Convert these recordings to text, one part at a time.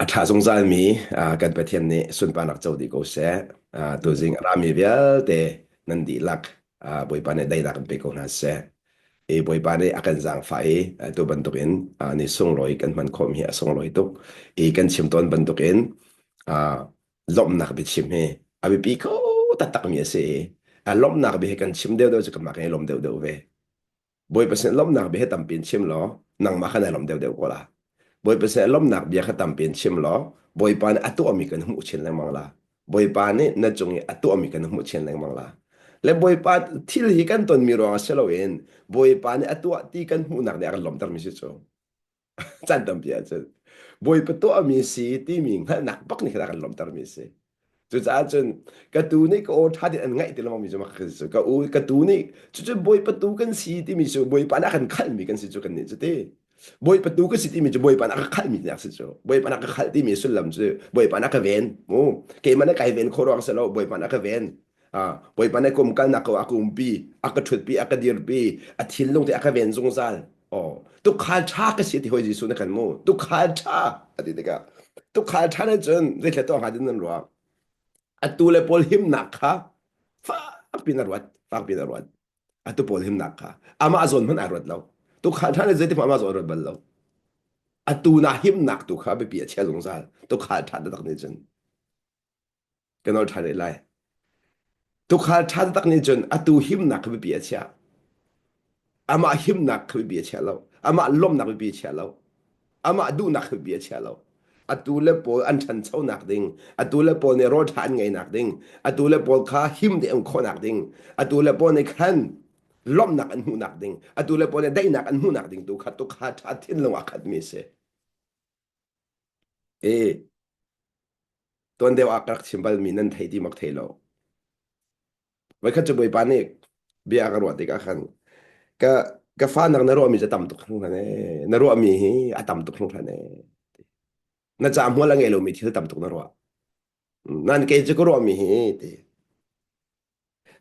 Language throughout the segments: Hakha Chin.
Ṭha zungzalmi kan Pathian nih sunparnak co dih ko seh. Tuzing a rami vialte nan dihlak Bawipa nih daihnak in pe ko hna seh. I Bawipa nih a kan zaangfah i tu bantukin ni sunglawi kan hman khawhmi hi a sunglawi tuk. I kan chim tawn bantukin lawmhnak biachim hi a biapi kho taktakmi a si i lawmhnak bia hi kan chim deuhdeuh cu kanmah kan i lawm deuhdeuh ve. Bawipa sin lawmhnak bia hi tampi in chim law nangmah kha nai lawm deuhdeuh ko la. Bawipa sin lawmhnak bia kha tampi in chim law Bawipa nih a tuahmi kan hmuh chin lengmang la. Bawipa nih na cung i a tuahmi kan hmuh chin lengmang la. Le Bawipa thil hi kan tonmi ruangah si loin Bawipa nih a tuah ti kan hmuhnak nih a kan lawmtermi si cu. Caan tampi ahcun Bawipa tuahmi si timi hngalhnak bak nih khan a kan lawmtermi si. Cucaah cun ka tu nih ka aw ṭha tein an ngaih ti lengmangmi cu mak ka si cu. Ka u ka tu nih cucu Bawipa tu kan si timi cu Bawipa nih a kan khalhmi kan si cu kannih cu ti. Bawipa tu ka si timi cu Bawipa nih a ka khalhmi tinak si cu. Bawipa nih a ka khalh timi sullam cu Bawipa nih a ka ven. Mu keimah nih kai ven khawh ruang si lo Bawipa nih a ka ven. Ah, Bawipa nih kum kalnak ko a ka umpi, a ka ṭhutpi, a ka dirpi, a thinlung te a ka ven zungzal. Oh, tukhal ṭha ka si ti hoi Jesuh na kan mu. Tukhal ṭha a ti tikah tukhal ṭha nih cun zeitlai tuah hnga din nan ruah. Atu le pawl himnak kha fak pin a ruat, fak pin a ruat. Atu pawl himnak kha amah zawn hmanh ai ruat lo. Tukhal ṭha nih zeitik hmanh amah zawn a ruat bal lo. Atu na himnak tu kha biapi a chia zungzal. Tukhal ṭha taktak nih cun ka nawl ṭhan rih lai. Tukhal ṭha taktak nih cun atu himnak kha biapi a chiah. Amah himnak kha biapi a chia lo. Amah lawmhnak biapi a chia lo. Amah duhnak kha biapi a chia lo. Atu le pawl an ṭhanchonak ding, atu le pawl nih rawl ṭha an ngeinak ding, atu le pawl kha him te um khawhnak ding, atu le pawl nih khan lawmhnak an hmuhnak ding, atu le pawl nih daihnak an hmuhnak ding tu kha tukhal ṭha thinlung a khatmi a si. E, tuan deuh ah ka rak chim balmi nan thei ti mak thei lo. Voikhat cu Bawipa nih bia a ka ruah tikah khan ka ka fa nak na ruahmi cu tam tuk hringhran ee. Na ruahmi hi a tam tuk hringhran ee. Na ca hmual a ngei lomi thil tam tuk na ruah. Nan kei cu ka ruahmi hi ti.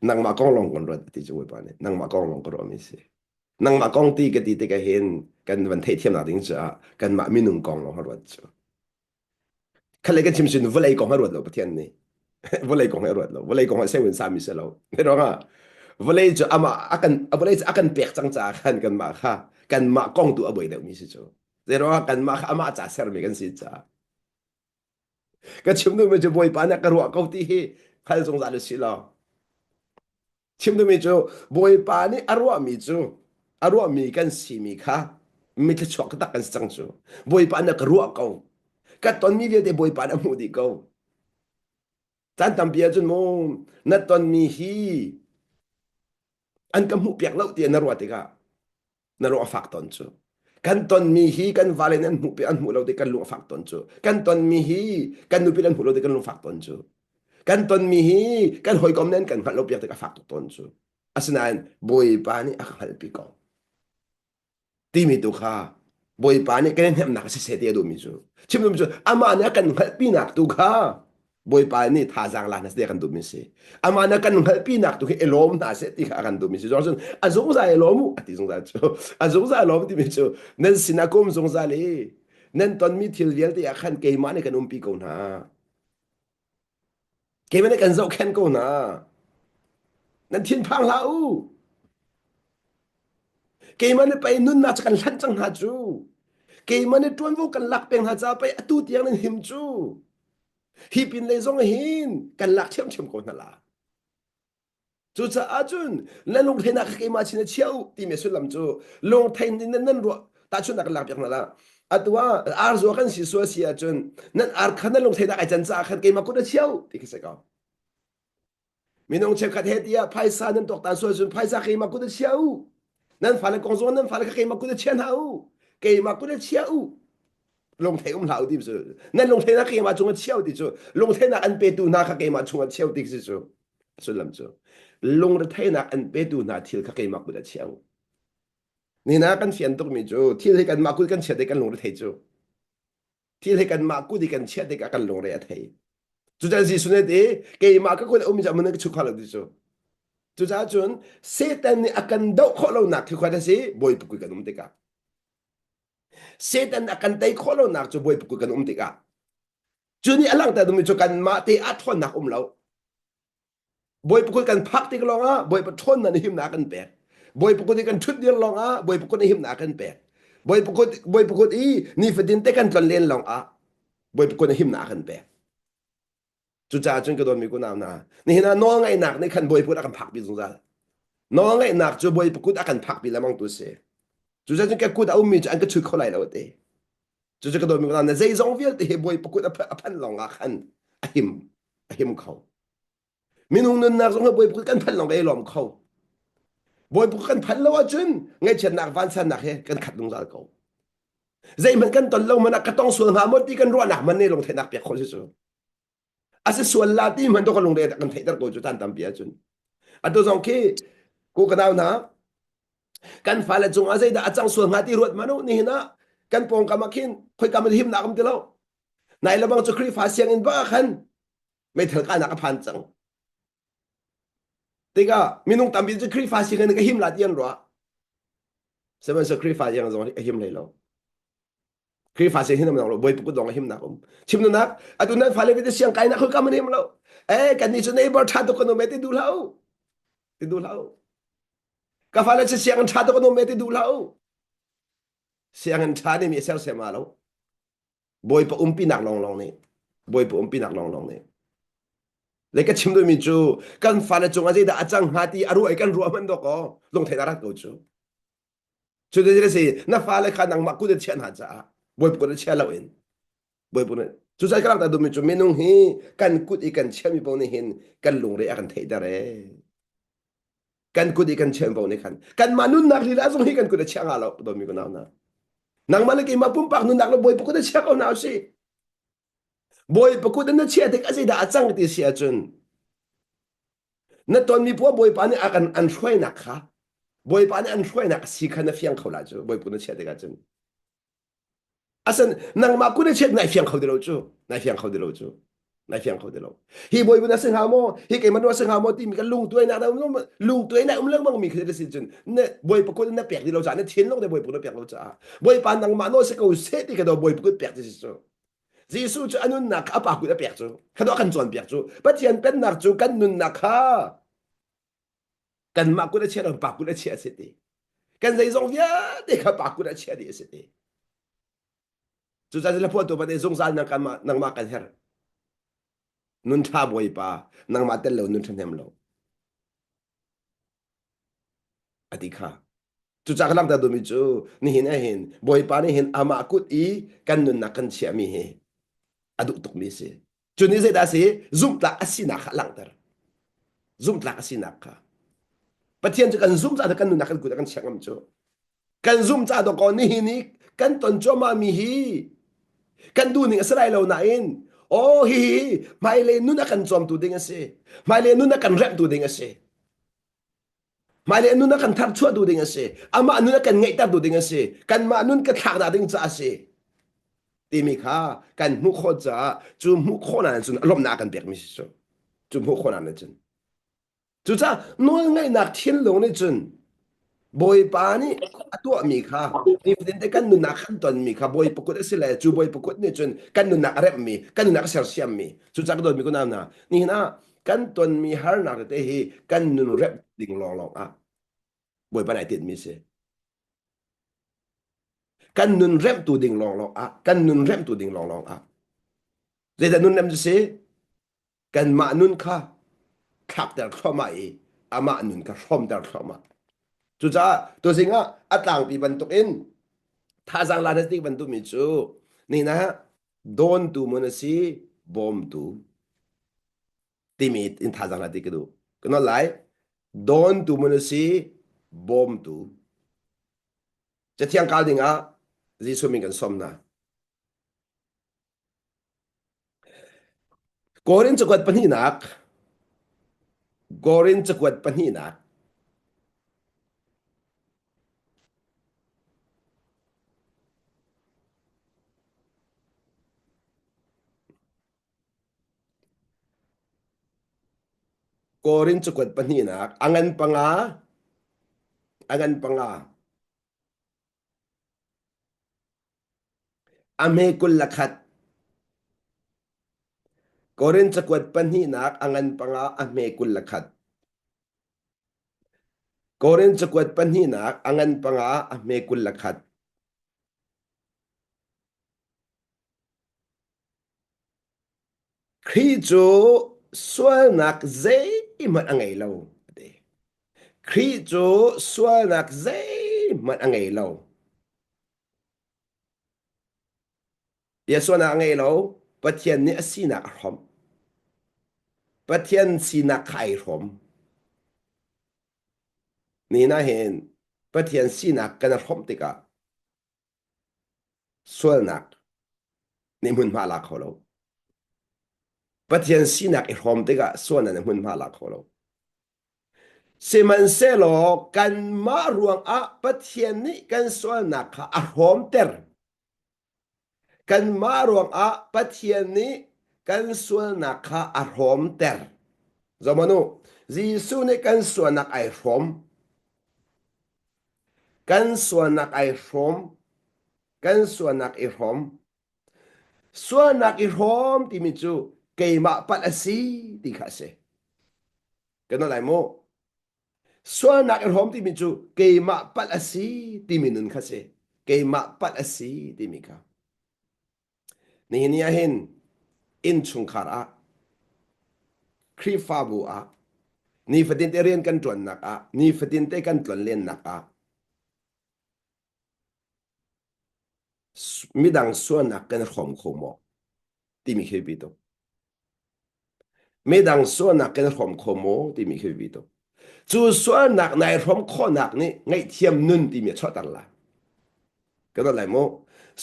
Nangmah kong lawng kan ruat ti cu Bawipa nih. Nangmah kong lawng ka ruahmi si. Nangmah kong ti ka ti tikah hin kan van theihthiamnak ding caah kanmah minung kong lawng ka ruat cu. Khalei kan chim sin vawlei kong a ruat lo Pathian nih. Vawlei kong a ruat lo. Vawlei kong a sewin sami si lo. Ruangah vawlei cu amah a kan vawlei cu a kan pek cang caah khan kanmah kha kanmah kong tu a buai deuhmi si cu. Zeiruangah kanmah kha amah ca sermi kan si caah. Ka chim duhmi cu Bawipa nih ka ruah ko ti hi hngal zungzal u sih law. Chim duhmi cu Bawipa nih a ruahmi cu a ruahmi kan simi kha mi thluachuak taktak kan si cang cu. Bawipa nih a ka ruah ko. Ka tonmi vialte Bawipa nih a hmuh dih ko. Caan tampi ahcun mu na tonmi hi an ka hmuhpiak lo tiah na ruah tikah na lung a fak tawn cu. Kan tonmi hi kan vale nih an hmuh an hmuh lo tik kan lung a fak tawn cu. Kan tonmi hi kan nupi an hmuh lo tik kan lung fak tawn cu. Kan tonmi hi kan hawikom nih an kan hngalh lo piak tik a fak tuk tawn cu. Asinain Bawipa nih a ka hngalhpi ko. Timi tu kha Bawipa nih kan i hnemhnak a siseh ti a duhmi cu. Chim duhmi cu amah nih a kan hngalhpinak tu kha Bawipa nih thazaang la hna seh kan duhmi si. Amah na kan hngalhpinak tu khi i lawm hna seh ti kha a kan duhmi si. Cun a zungzal i lawm u a ti zungzal cu. A zungzal lawm timi cu nan sinah ka um zungzal i nan tonmi thil vialte ah khan keimah nih kan umpi ko hna. Keimah nih kan zohkhenh ko hna. Nan thinphang hlah u. Keimah nih pei nunnak cu kan hlanh cang hna cu. Keimah nih ṭuanvo kan lak peng hna caah pei atu tiang nan him cu. Hi pinlei zong hin kan lak ṭhiamṭhiam ko hna la. Cucaah cun na lungtheinak kha keimah sin ah chia u timi sullam cu lungthei in nan nan ruah tahchunhnak kan lak piak hna la. Atu ah ar zua kan si sual si ahcun nan ar kha nan lungtheinak ai can caah khan keimah kut ah chia u ti khi si ko. Minung cheukhat he tiah phaisa nan tuaktan sual cun phaisa keimah kut ah chia u. Nan fale kong zong nan fale kha keimah kut ah chia hna u. Keimah kut ah chia u. Lungthei um hlah u ti cu. Nan lungtheinak keimah cungah chia u ti cu. Lungtheinak an petu hna kha keimah chungah chia u ti si cu. Sullam cu lungretheinak an petu hna thil kha keimah kut ah chia u. Nina kan fian tukmi cu thil hi kanmah kut kan chiat i kan lungrethei cu. Thil hi kanmah kut i kan chiah tikah kan lungre a thei. Cucaah Jesuh nih ti keimah ka kut a um mi cu ka chuk lo ti cu. Cucaah cun Satan nih a kan doh khawh lonak khi khuat a si Bawipa kut kan um tikah. Satan a kan tei khawh lonak cu Bawipa kut kan um tikah. Cu nih a langhter duhmi cu kanmah te ah ṭhawnnak um lo. Bawipa kut kan phak tik lawngah Bawipa ṭhawnnak nih himnak a kan pek. Bawipa kut i kan ṭhut dir lawngah Bawipa kut nih himnak a kan pek. Bawipa kut Bawipa kut i nifatin te kan tlonlen lawngah Bawipa kut nih himnak a kan pek. Cucaah cun ka dawtmi kunau hna, nihin ah nawlngaihnak nih khan Bawipa kut a kan phakpi zungzal. Nawlngaihnak cu Bawipa kut a kan phakpi lengmang tu a si. Cucaah cun ka kut a ummi cu an ka chut kho lai lo a ti. Cucu ka dawtmi kunau hna, zeizong vialte hi Bawipa kut a phanh lawngah khan a him, a him kho. Minung nunnak zong hi Bawipa kut kan phanh lawng kan i lawm kho. Bawipa kut kan phanh lo ahcun ngaihchiatnak vansannak he kan khat zungzal ko. Zeihmanh kan ton lo hmanh ah ka tong sual hnga maw ti kan ruahnak hmanh nih lungtheihnak pek khawh si cu. A si sual la ti hmanh to kan lungre kan theihter ko cu tan tampi ahcun. Atu zong khi ku ka nau hna kan fale cungah zeidah a cang sual hnga ti ruat manu nihin ah kan pawngkam ah khin khoika man himnak um ti lo. Nai lebang cu Khrihfa sianginn bak ah khan meithal kahnak a phan cang. Tikah minung tampi cu Khrihfa sianginn ka him la ti an ruah. Sihmanhsehlaw Khrihfa sianginn zong a him hlei lo. Khrihfa sianginn him lo Bawipa kut lawng a himnak um. Chim nunak atu nan fale vialte siang kainak khoi kam an him lo. Eh kan nih cu neighbor tha tuk kan um e ti duh hlah u. Ti duh hlah u. Ka fale cu sianginn tha tuk kan um e ti duh hlah u. Sianginn tha nih mi sersiam lo. Bawipa umpinak lawnglawng nih Bawipa umpinak lawnglawng nih le ka chim duhmi cu kan fale cungah zeidah a cang hnga ti a ruah i kan ruah hmanh dawk aw lungtheih a rat ko cu cu te si na fale kha nangmah kut in chiah hna caah Bawipa kut in chia loin Bawipa nih cu cai ka langhter duhmi cu minung hi kan kut i kan chiahmi paoh nih hin kan lungre a kan theihter ee kan kut i kan chiah paoh nih khan kanmah nunnak lila zong hi kan kut a chia nga lo dawmi ka nau hna nangmah le keimah pumpak nunnak le bawipa kut a chia ko hna usih bawipa kut na chia tik a zeidah a cang ti si ahcun na tonmi puah bawipa nih a kan an hruainak kha bawipa nih an hruainak a si kha na fiang kho la cu bawipa na chiah tikah cun Asan nangmah kun a chiat nai fiang kho ti lo cu. Nai fiang kho ti lo cu. Nai fiang kho ti lo. Hi bawi na si hnga maw? Hi keimah nu a si hnga maw timi kan lungtuainak na um lungtuainak um lengmang mi khi si cun na bawipa kut na pek ti lo caah na thinlung te bawipa na pek lo caah bawipa nangmah nawl si ko seh ti ka do bawipa kut pek ti si cu. Jesuh cu a nunnak kha a pa kut a pek cu. Kha do a kan cawnpiak cu. Pathian pennak cu kan nunnak kha kanmah kut a chia lo pa kut a chia a si ti kan zeizong vialte kha pa kut a chia dih a si ti cucaah le phuahtu pa nih zungzal nangmah nangmah kan herh nun ṭha bawipa nangmah tel lo nun ṭhahnem lo a ti kha cucaah ka langhter duhmi cu nihin ah hin bawipa nih hin amah kut i kan nunnak kan chiahmi hi a duh tukmi a si Cu nih zeidah a si? Zumhtlak a sinak kha a langhter. Zumhtlak a sinak kha. Pathian cu kan zumh caah kan nunnak kan kut ah kan chiah ngam cu. Kan zumh caah dawkaw nihin i kan ton cuahmah mi hi kan duhning a si lai lo nain aw hihi hmailei nun a kan cawmtu ding a si. Hmailei nun a kan remhtu ding a si. Hmailei nun a kan tharchuahtu ding a si. Amah nun a kan ngeihtertu ding a si. Kanmah nun ka thlak dah ding caah a si. Timi kha kan hmuh khawh caah cu hmuh khawhnak cun lawmhnak a kan pekmi si cu. Cu hmuh khawhnak nih cun. Cucaah nawlngaihnak thinlung nih cun Bawipa nih a tuahmi kha nifatin te kan nunnak kan tonmi kha Bawipa kut a si le cu Bawipa kut nih cun kan nunnak a remhmi kan nunnak a sersiammi cucaah ka dawtmi kunau hna nihin ah kan tonmi harnak tete hi kan nun remh ding lawnglawng ah Bawipa nih ai tinhmi a si. Kan nun remhtu ding lawnglawng ah kan nun remhtu ding lawnglawng ah zeidah nun rem cu si? Kanmah nun kha thlakter thluahmah i amah nun kha hrawmter thluahmah. Cucaah tuzing ah a tlangpi bantukin thazaang la na ti bantuk mi cu nihin ah dawntu mun a si bawmtu timi in thazaang la ti ka duh. Ka nawl lai. Dawntu mun a si bawmtu. Cathiang kal ding ah Jesuh min kan sawm hna. Korin cakuat pahnihnak Korin cakuat pahnihnak Korin cakuat pahnihnak a ngan panga a ngan panga a hme 21. Korin cakuat pahnihnak a ngan panga a hme 21. Korin cakuat pahnihnak a ngan panga a hme 21. Khrih cu sualnak zeihmanh a ngei lo, a ti. Khrih cu sualnak zeihmanh a ngei lo. Bia sualnak a ngei lo. Pathian nih a sinak a hrawmh. Pathian sinak kha ai hrawm. Nihin ah hin Pathian sinak kan i hrawmh tikah sualnak nih hmunhma a la kho lo. Pathian sinak i hrawm tikah sualnak nih hmunhma a la kho lo. Sihmanhsehlaw kanmah ruangah Pathian nih kan sualnak kha a hrawmter. Kanmah ruangah Pathian nih kan sualnak kha a hrawmter. Zohhmanh u, Jesuh nih kan sualnak ai hrawm. Kan sualnak ai hrawm. Kan sualnak i hrawm. Sualnak i hrawm timi cu keimah palh a si ti kha a si. Kan lai mu. Sualnak i hrawm timi cu keimah palh a si timi nun kha si. Keimah palh a si timi kha. Nihin ni ah hin innchungkhar ah Khrihfabu ah nifatin te rian kan ṭuannak ah nifatin te kan tlonlennak ah midang sualnak kan hrawm kho maw timi khi biapi tuk. Midang sualnak kan hrawm kho maw timi khi biapi tuk. Cu sualnak nai hrawm khawhnak nih ngaihthiam nun timi a chuahter lai. Kan lai mu.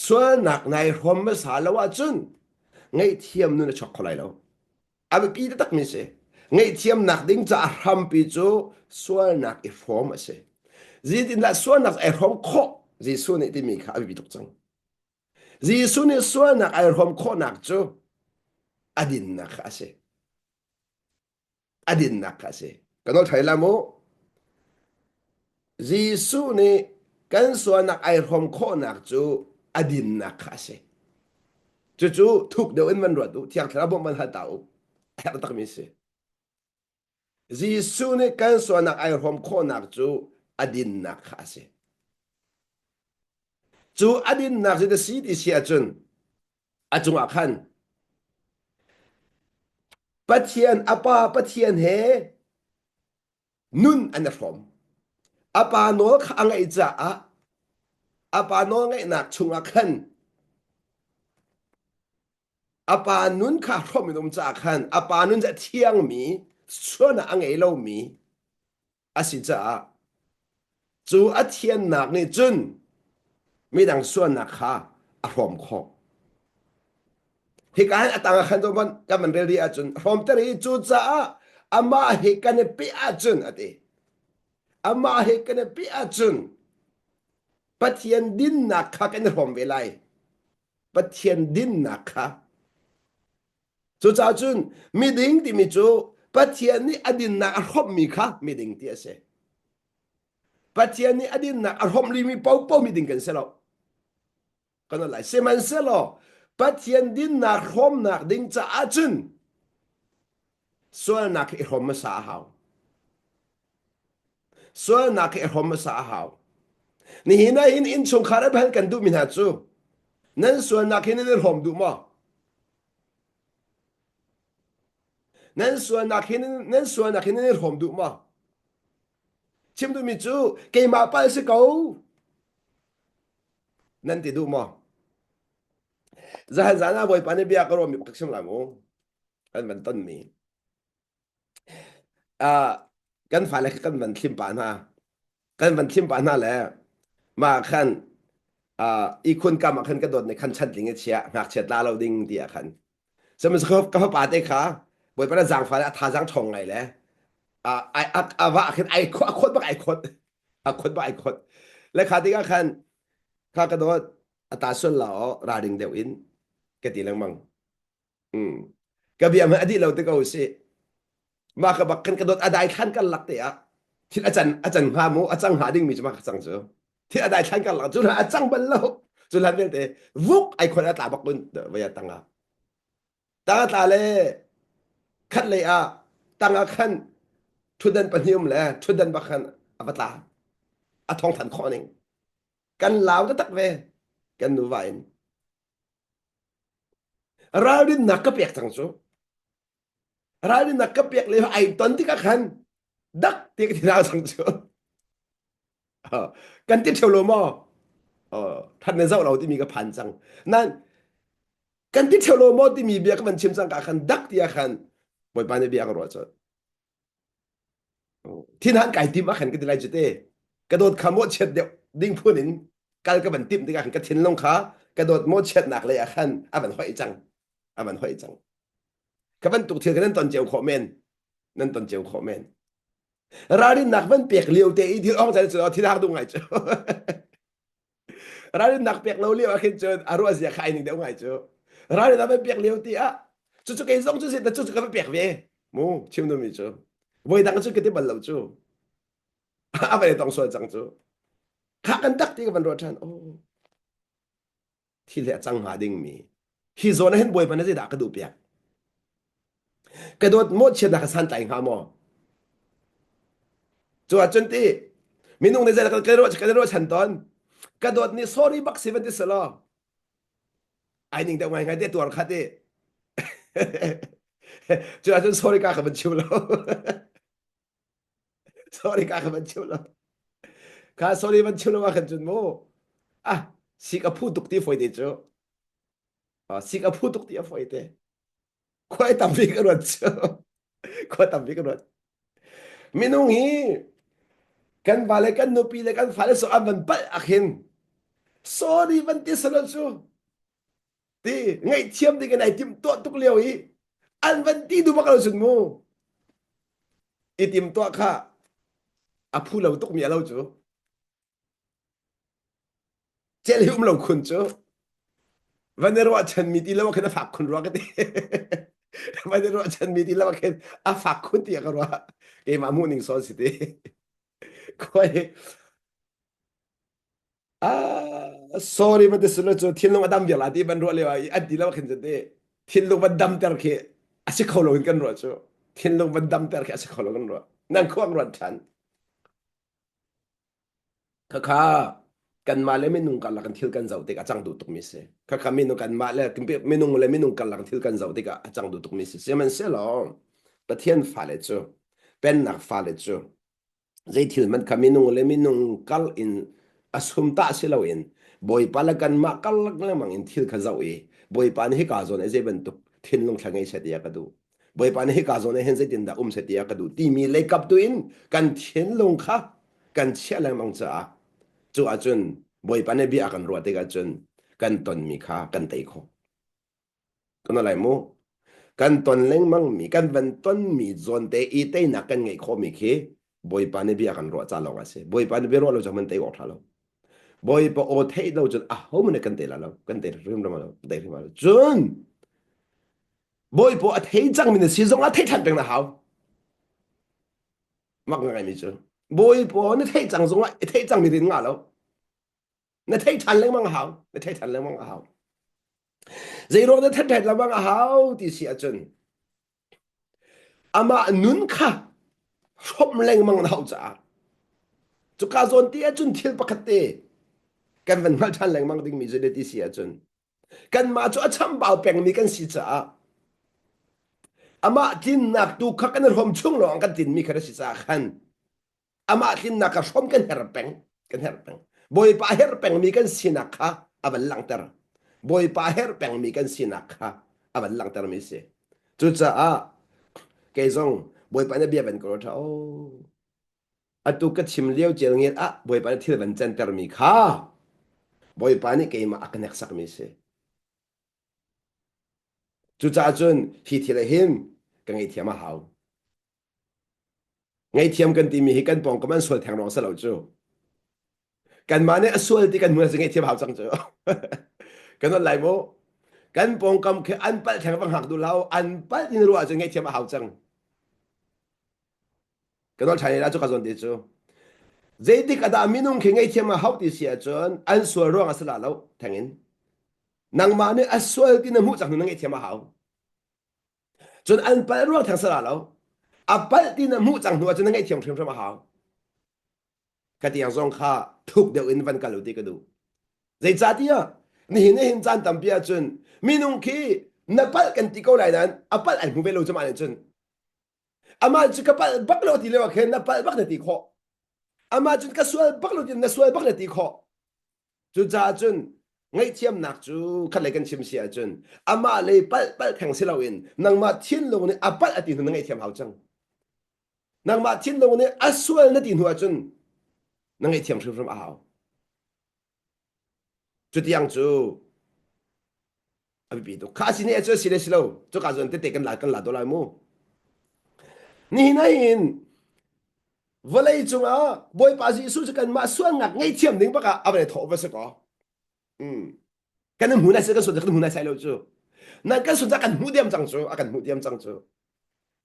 Sualnak nai hrawm hmasa lo ahcun ngaihthiam nun a chuak kho lai lo. A biapi taktakmi si. Ngaihthiamnak ding caah hrampi cu sualnak i hrawm a si. Zeitindah sualnak ai hrawm khawh Jesuh nih timi kha a biapi tuk cang. Jesuh nih sualnak ai hrawm khawhnak cu a dinnak kha a si. A dinnak kha a si. Ka nawl ṭhai la mu. Jesuh nih kan sualnak ai hrawm khawhnak cu a dinnak kha a si. Cucu thuk deuh in van ruat u, Thiang Thlarau bawmh van hal ta u. A herh takmi a si. Jesuh nih kan sualnak ai hrawm khawhnak cu a dinnak kha a si. Cu a dinnak cu na si ti si ahcun a cungah khan Pathian a pa Pathian he nun an i hrawm. A pa nawl kha a ngaih caah a pa nawl ngaihnak chungah khan A pa nun kha hrawm in um caah khan a pa nun cu a thiangmi, sualnak a ngei lomi a si caah cu a thiannak nih cun midang sualnak kha a hrawm khawh. Hika hin a tang ah khan kan kan van rel rih ahcun hrawmter hi cucaah amah he kan i peh ahcun a ti. Amah he kan i peh ahcun Pathian dinnak kha kan i hrawm ve lai. Pathian dinnak kha. Cucaah cun miding timi cu Pathian nih a dinnak a hrawmhmi kha miding ti a si. Pathian nih a dinnak a hrawmh rihmi paohpaoh miding kan si lo. Kan lai. Sihmanhsehlaw Pathian dinnak hrawmnak ding caah cun sualnak hi i hrawm hmasa a hau. Sualnak hi i hrawm hmasa a hau. Nihin ah hin innchungkhar a hman kan duhmi hna cu nan sualnak hi nan i hrawm duh maw? Nan sualnak hi nan sualnak hi nan i hrawm duh maw? Chim duhmi cu keimah palh si ko nan ti duh maw? Zahan zan ah Bawipa nih bia ka ruahmi pakhat chim lai mu. Kan van tonmi. Uh, kan fale kha kan van thlim pah hna. Kan van thlim pah hna le mah khan uh, ihkhun kam ah khan ka dawt nih khan chantling i chia ngakchia tla lo ding ti ah khan. Sihmanhsehlaw ka fapa te kha Bawipa na zaangfah le a thazaang ṭhawng ngai le uh, ai a, a va khin ai a khawt bak ai khawt a khawt bak ai khawt le kha tikah khan kha ka dawt a ta sual la aw ralring deuh in ka ti lengmang. Mm. Ka bia hmanh a dih lo te ko si. Mah ka bak kan ka dawt a dai thlan kan lak te ah thil a can a can hnga mu a cang hnga ding mi cu mah ka cang cu. Thil a dai thlan kan lak cu a cang bal lo. Cu hlan vialte vuk ai khon a tla bak kun vaya tanga. Tanga tla le Khat lei ah tang ah khan ṭhutdan pahnih um le ṭhutdan bak khan a va tla. A thong than khawh ning. Kan lau taktak ve. Kan nuva in. Ralrinnak ka pek cang cu. Ralrinnak ka pek le ai ton tikah khan dak ti ka ti cang cu. Kan ti ṭheo lo maw? That na zoh lo timi ka phan cang. Nan kan ti ṭheo lo maw timi bia ka van chim cang ka khan dak ti ah khan Bawipa nih bia ka ruah colh. Thinhan kai tim ah khan ka ti lai cu te. Ka dawt kha mawhchiat deuh ding phun in kal ka van timh tikah khan ka thinlung kha ka dawt mawhchiatnak lei ah khan a van hoih cang. A van hoih cang. Ka bantuk thil kha nan ton cio khawh men. Nan ton cio khawh men. Ralrinnak van pek lio te i thil ong chan cu thil hak duh ngai cu. Ralrinnak pek lo lio ah khin cun a ruah zia kha ai ning deuh ngai cu. Ralrinnak van pek lio ti ah cucu kei zong cu cu cu ka va pek ve. Mu chim duhmi cu. Voi dang cu ka ti bal lo cu. A van i tong sual cang cu. Kha kan tak ti ka van ruah ṭhan. Oh. Thil hi a cang hnga dingmi hi zawn ah hin Bawipa na zeidah ka duh piak ka dawt mawhchiatnak ka santlai hnga maw cu ahcun ti minung nih zeidah kan ruah kan ruah chan tawn ka dawt nih sorry bak si van ti selaw ai ning deuh ngai ngai te tuar khat i cu ahcun sorry ka ka van chim lo Sorry ka ka van chim lo. Kha sorry van chim lo ah khan cun mu. Ah, sik a phu tuk ti foi te cu. Ah, sik a phu tuk ti a foi te. Khuai tampi ka ruat cu. Khua tampi ka ruat. Minung hi kan va le kan nupi le kan fale so an van palh ah khin sorry van ti salo cu ti ngaihthiam ding in ai tim tuah tuk lio i an van ti duh bak lo cun mu i tim tuah kha a phu lo tuk mi a lo cu cel hi um lo khun cu van i ruah chan mi ti lo khin a fak khun rua ka ti van i ruah chan mi ti lo khin a fak khun ti ka ruah keimah hmuh ning sawn si ti koi Ah, sorry van ti silo cu thinlung a dam vial la ti van ruah lio ah i an ti lo khin ti thinlung van damter khi a si kho lo in kan ruah cu thinlung van damter khi a si kho lo kan ruah nan khuang ruat ṭhan khakha kanmah le minung karlak in thil kan zoh tik a cang duh tukmi si khakha minung kanmah le minung le minung karlak thil kan zoh tikah a cang duh tukmi si sihmanhsehlaw Pathian fale cu pennak fale cu Zei thil hmanh kha minung le minung kal in a sum tah si loin Bawipa le kanmah karlak lengmang in thil kha zoh i Bawipa nih hika zawn ah zei bantuk thinlung thla ngei seh tiah ka duh. Bawipa nih hika zawn ah hin zeitindah um seh tiah ka duh timi leikap tu in kan thinlung kha kan chiah lengmang caah cu ahcun Bawipa nih bia a kan ruah tikah cun kan tonmi kha kan tei khawh. Kan lai mu. Kan ton lengmangmi, kan van tonmi zawnte i teinak kan ngeih khawhmi khi Bawipa nih bia kan ruah ca lawng a si. Bawipa nih bia ruah lo cun man tei awk ṭha lo. Bawipa aw theih lo cun aho man kan tei la lo. Kan tei hrim lo. Tei hrim lo. Cun Bawipa a thei cangmi na si zong ah theih ṭhan peng na hau. Mak ngaimi cu. Bawipa na theih cang zong ah i theih cangmi rin ngah lo. Na theih ṭhan lengmang a hau. Na theih ṭhan lengmang a hau. Zeiruang dah ṭhen lengmang a hau ti si ahcun amah nun kha hrawmh lengmang na hauh caah cuka zawn ti ahcun thil pakhat te kan van hngalh ṭhan lengmang dingmi cu ti si ahcun kanmah cu a chambau pengmi kan si caah amah tlinnak tu kha kan i hrawm chung lawng kan tlinmi kha na si caah khan amah tlinnak kha hrawm kan herh peng kan herh peng bawipa herh pengmi kan sinak kha a van langhter bawipa herh pengmi kan sinak kha a van langhter mi si cucaah kei zong bawipa na bia van ko tha o atu ka chim lio cel ngel ah bawipa na thil van canter mi kha bawipa nih keimah a ka hneksak mi si cucaah cun hi thil ah hin ka ngaihthiam a hau Ngaihthiam kan timi hi kan pawngkam an sual theng ruang si lo cu. Kanmah nih a sual ti kan hmuh si ngaihthiam hau cang cu. Kan on lai mu. Kan pawngkam khi an palh theng va hngak duh lo, an palh in ruah ahcun ngaihthiam a hau cang. Kan on ṭhan la cu ka zawn te cu. Zeitik ah dah minung khi ngaihthiam a hau ti si ahcun an sual ruang a si la lo theng in. Nangmah nih a sual ti na hmuh cang hnu na ngaihthiam a hau. Cun an palh ruang theng sala lo. A palh ti na hmuh cang hnu ahcun na ngaihthiam hrimhrim a hau. Ka tiang zong kha thuk deuh in van kal u ti ka duh. Zeicahtiah nihin hin caan tampi ahcun minung khi na palh kan ti ko lai nain a palh ai hmu ve lo cu mah nih cun. Amah cu ka palh bak lo ti lio ah khin na palh bak na ti khawh. Amah cun ka sual bak lo ti na sual bak na ti khawh. Cucaah cun ngaihthiamnak cu khatlei kan chim si ahcun amah lei palh palh theng si loin nangmah thinlung nih a palh a ti hnu na ngaihthiam hau cang. Nangmah thinlung nih a sual na ti hnu ahcun na ngaihthiam hrimhrim a hau. Cutiang cu a biapi tuk. Kha si nih cu si le si lo cuka zawn tete kan la kan la do lai mu. Nihin ah hin vawlei cungah Bawipa Jesuh cu kanmah sualnak ngaihthiam ding bak ah a van i thawh va si kaw. Mm. Kan hmu nai kan sual kan hmu nai sai lo cu. Nan kan sual kan hmu diam cang cu, a kan hmu diam cang cu.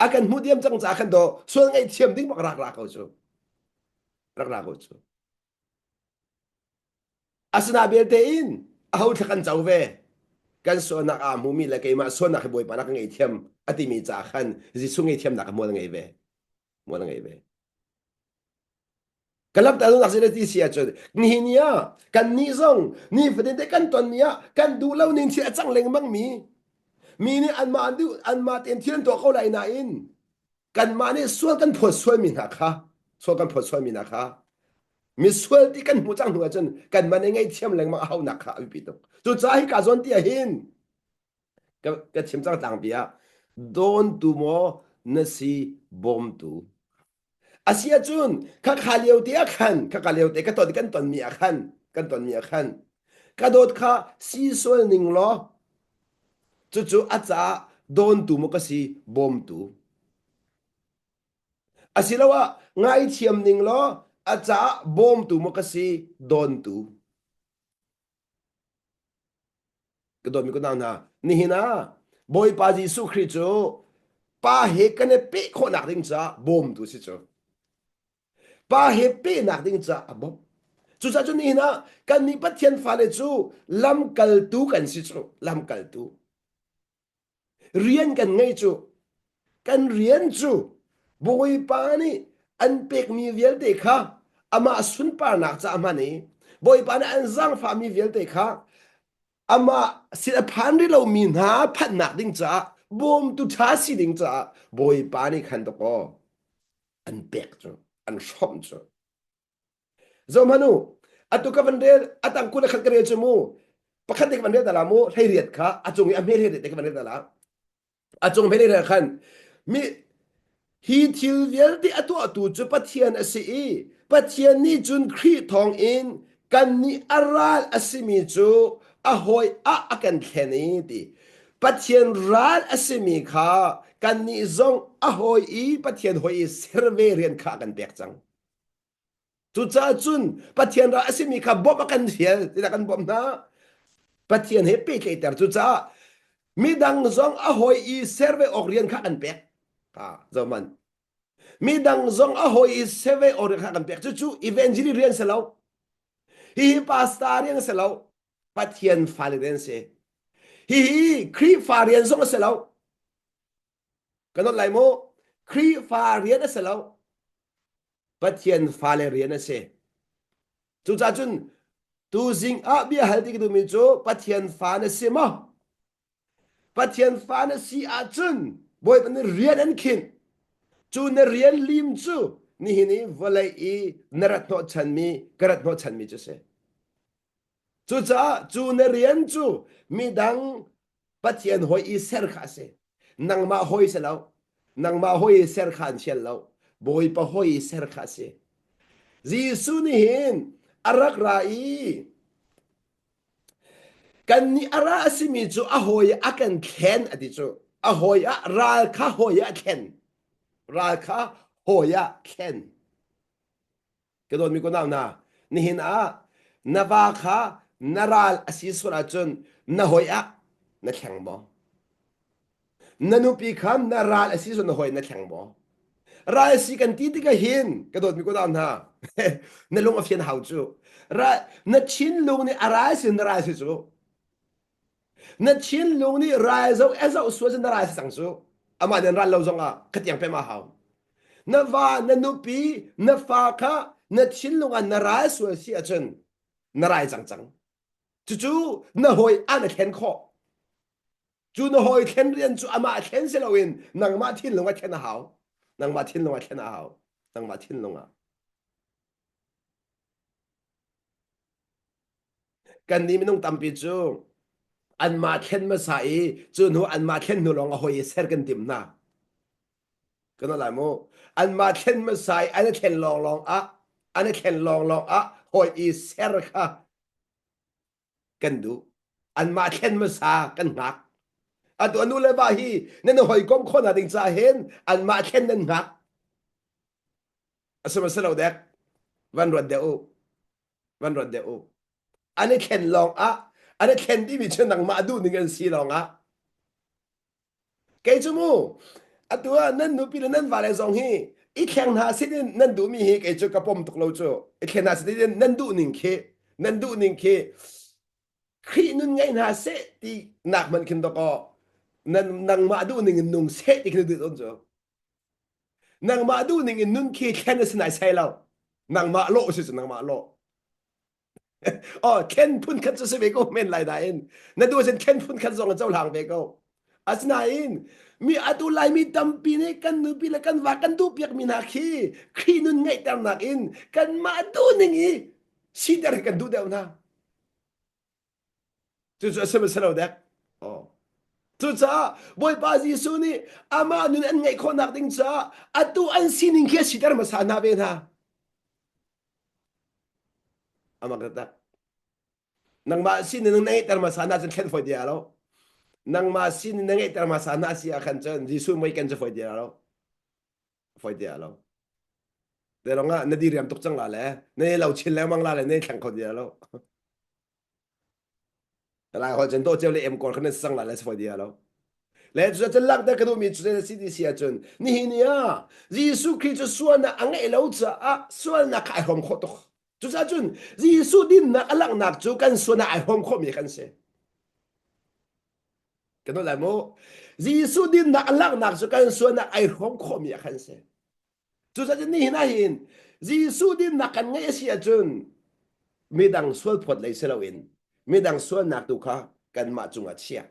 A kan hmu diam cang ca khan do sual ngaihthiam ding bak rak ra ko cu. Rak ra ko cu. Asina belte in aho thla kan co ve. Kan sualnak aa hmumi le keimah sualnak hi Bawipa na ka ngaihthiam a timi ca khan Jesuh ngaihthiamnak a mual a ngei ve. Mual a ngei ve. Ka lam ta nak si ti si ahcun nihin ni ah kan nih zong nifatin te kan tonmi ah kan duh lo ning thil a cang lengmang mi mi nih anmah an duh anmah tein thil an tuah ko lai nain kanmah nih sual kan phawt sualmi hna kha sual kan phawt sualmi hna kha misual ti kan hmuh cang hnu ahcun kanmah nih ngaihthiam lengmang a haunak kha a biapi tuk cucaah hi ka zawn ti ah hin ka, ka chim cang tlangpi ah dawntu maw na si bawmtu asi ahcun khakha lio te ah khan khakha lio te ka ton kan tonmi ah khan kan tonmi ah khan ka dawt kha si sual ning law cucu a caah dawntu maw ka si bawmtu Asiloah ngaithiam ning law a caah bawmtu maw ka si dawntu. Ka dawtmi ka nau hna, nihin ah Bawipa Jesuh Khrih cu Pa he kan i peh khawhnak ding caah bawmtu si cu. Pa he pehnak ding caah a bawmh. Cucaah cu nihin ah kannih Pathian fale cu lamkaltu kan si cu, lamkaltu. Rian kan ngei cu kan rian cu Bawipa nih an pekmi vialte kha amah sunparnak caah hman i Bawipa nih an zaangfahmi vialte kha amah sin a phan rih lomi hna phanhnak ding caah bawmtu ṭha si ding caah Bawipa nih khan dawkaw an pek cu an hrawmh cu Zohhmanh u, atu ka van rel, a tang 21 ka rel cu mu, pakhat te ka van rel ta la mu, 18 kha a cung i a hme 18 te ka van rel ta la. A cung hme 18 khan, mi hi thil vialte a tuahtu cu Pathian a si i Pathian nih cun Khrih thawng in kannih a ral a simi cu a hawi ah a kan thlen i ti. Pathian ral a simi kha kannih zong a hawi i Pathian hawi i ser ve rian kha a kan pek cang. Cucaah cun Pathian ral a simi kha bawmh a kan fial tiah kan bawmh hna. Pathian he pehtlaihter cucaah midang zong a hawi i ser ve awk rian kha kan pek. Ha, zohman. Midang zong a hawi i ser ve awk rian kha kan pek. Cucu evangeli rian si lo. Hihi pastor rian si lo. Pathian fale rian si. Hihi Khrihfa rian zong a si lo. Kan not lai mu. Khrihfa rian a si lo. Pathian fale rian a si. Cucaah cun tuzing ah bia hal ti ka duhmi cu Pathian fa na si maw? Pathian fa na si ahcun Bawipa nih rian an khinh. Cu na rian lim cu nihin i vawlei i na rat hnawhchanmi ka rat hnawhchanmi cu si. Cucaah cu na rian cu midang Pathian hawi i ser kha a si. Nangmah hawi si lo. Nangmah hawi i ser kha an sial lo. Bawipa hawi i ser kha a si. Jesuh nih hin a rak ra i kannih a ra a simi cu a hawi a kan thlen a ti cu. A hawi ah ral kha hawi ah thlen. Ral kha hawi ah thlen. Ka dawtmi kunau hna, nihin ah na va kha na ral a si sual ahcun na hawi ah na thleng maw? Na nupi kha na ral a si sual na hawi na thleng maw? Ral si kan ti tikah hin ka dawtmi kunau hna, na lung a fian hau cu. Ra, na thinlung nih a ral si na ral si cu. Na thinlung nih ral zoh a zoh sual cu na ral si cang cu. Amah nan ral lo zongah khatiang pem a hau. Na va, na nupi, na fa kha na thinlung ah na ral sual si ahcun na rai cang cang. Cucu na hawi an a thlen khawh. Cu na hawi thlen rian cu amah thlen si loin nangmah thinlung a thlen a hau. Nangmah thinlung a thlen a hau. Nangmah thinlung ah. Kannih minung tampi cu anmah thlen hmasa i cu hnu anmah thlen hnu lawng a hawi i ser kan tim hna. Kan lai mu. Anmah thlen hmasa i an i thlen lawnglawng ah an i thlen lawnglawng ah hawi i ser kha kan duh. Anmah thlen hmasa kan hngak. Atu a nu le va hi nan i hawikom khawh hna ding caah hin anmah thlen nan hngak. A si ma si lo dek? Van ruat deuh u. Van ruat deuh u. An i thlen lawng ah an i thlen timi cu nangmah duh ning an si lawng ah kei cu mu atu ah nan nupi le nan vale zong hi i thleng hna sin in nan duhmi hi kei cu ka pom tuk lo cu i thlen hna sin in nan duh ning khi nan duh ning khi Khrih nun ngei hna seh ti nak hmanh khin dawkaw nan nangmah duh ning in nung seh ti khin duh tawn cu Nangmah duhning in nun khi thlen a si nai sai lo. Nangmah lawh si cu nangmah lawh. Oh, thlen phun khat cu si ve ko men lai nain na duh ahcun thlen phun khat zong in cohlang ve ko. Asinain mi atu Laimi tampi nih kan nupi le kan va kan duh piakmi hna khi Khrih nun ngeihternak in kanmah duhning i siter hi kan duh deuh hna. Cucu a si maw si lo dek? Oh. Cucaah Bawipa Jesuh nih amah nun an ngeih khawhnak ding caah atu an sining khi a siter hmasa hna ve hna. Amak taktak. Nangmah sining na ngeihter hmasa hna cun thlen fawi ti lo. Nangmah sining na ngeihter hmasa hna si ah khan cun Jesuh mui ken cu fawi ti lo. Fawi ti lo. Te rong ah na diriam tuk cang la le na lo chin lengmang la le na thleng kho ti lo. Lai holh cun dawh cio le em kawl khan sang la le sifoi dia lo. Le cu cun langhter ka duhmi cu si ti si ahcun nihin ni ah Jesuh Khrih cu sualnak a ngeih lo caah sualnak kha ai hrawm khawh tuk. Cucaah cun Jesuh dinnak a langhnak cu kan sualnak ai hrawm khawhmi kan si. Kan lai mu. Jesuh dinnak a langhnak cu kan sualnak ai hrawm khawhmi a kan si. Cucaah nihin ah hin Jesuh dinnak kan ngeih a si ahcun midang sualphawt lei si loin midang sualnak tu kha kanmah cungah chia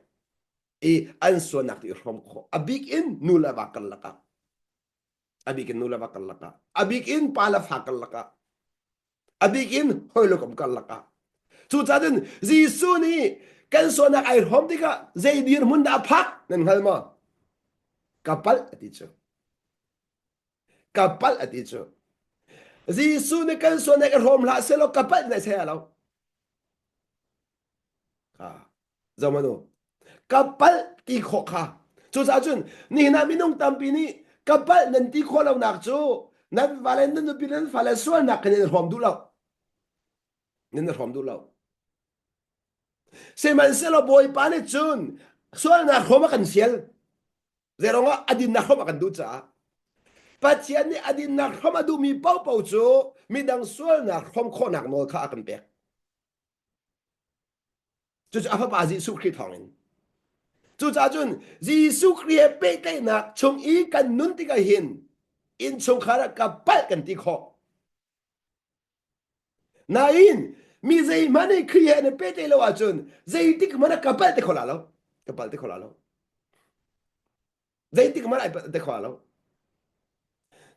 i an sualnak tu i hrawm khawh. A bik in nu le va karlak ah a bik in nu le va karlak ah a bik in pa le fa karlak ah a bik in hawi le kom karlak ah cucaah cun Jesuh nih kan sualnak ai hrawm tikah zei dirhmun dah a phak nan hngal maw ka palh a ti cu Ka palh a ti cu. Jesuh nih kan sualnak i hrawm hlah sehlaw ka palh na saya lo. Kha zohmanh u. Ka palh ti khawh kha. Cucaah cun nihin ah minung tampi nih ka palh nan ti khawh lonak cu nan vale nan nupi nan fale sualnak khan nan hrawm duh lo. Nan hrawm duh lo. Sihmanhsehlaw Bawipa nih cun sualnak hrawm a kan fial. Zeiruangah a dinnak hrawm a kan duh caah Pathian nih a dinnak hrawm a duhmi paohpaoh cu midang sualnak hrawm khawhnak nawl kha a kan pek. Cucu a fapa Jesuh Khrih thawngin. Cucaah cun Jesuh Khrih he pehtlaihnak chung i kan nun tikah hin innchungkhar ah ka palh kan ti khawh. Nain mi zeihmanh nih Khrih he an i pehtlaih lo ahcun zeitik hmanh ah ka palh te kho la lo. Ka palh te kho la lo. Zeitik hmanh ai palh te kho la lo.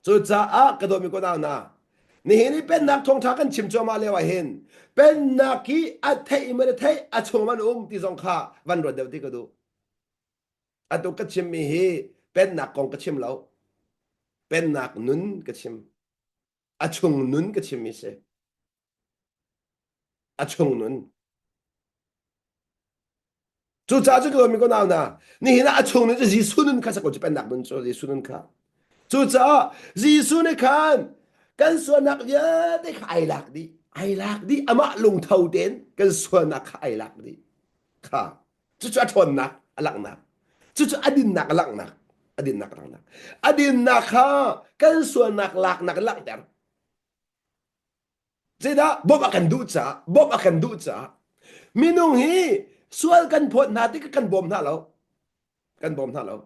Cucaah ka dawtmi ko hna, nihin i pennak thawngṭha kan chim cuahmah lio ah hin pennak hi a theih man a theih a chung man um ti zong kha van ruat deuh ti ka duh. Atu ka chimmi hi pennak kong ka chim lo. Pennak nun ka chim. A chung nun ka chimmi si. A chung nun. Cucaah cu ka mi ko nau na nihin ah a chung nun cu Jesuh nun kha sako cu pennak nun cu Jesuh nun kha. Cucaah Jesuh nih khan kan sualnak vialte kha ai lak dih. Ai lak dih. Amah lungtho tein kan sualnak kha ai lak dih. Kha. Cucu a ṭhawnnak a langhnak. Cucu a dinnak a langhnak. A dinnak a langhnak. A dinnak kha kan sualnak laknak in langhter. Zeidah bawmh a kan duh caah, bawmh a kan duh caah minung hi sual kan phawt hna tikah kan bawm hna lo. Kan bawm hna lo.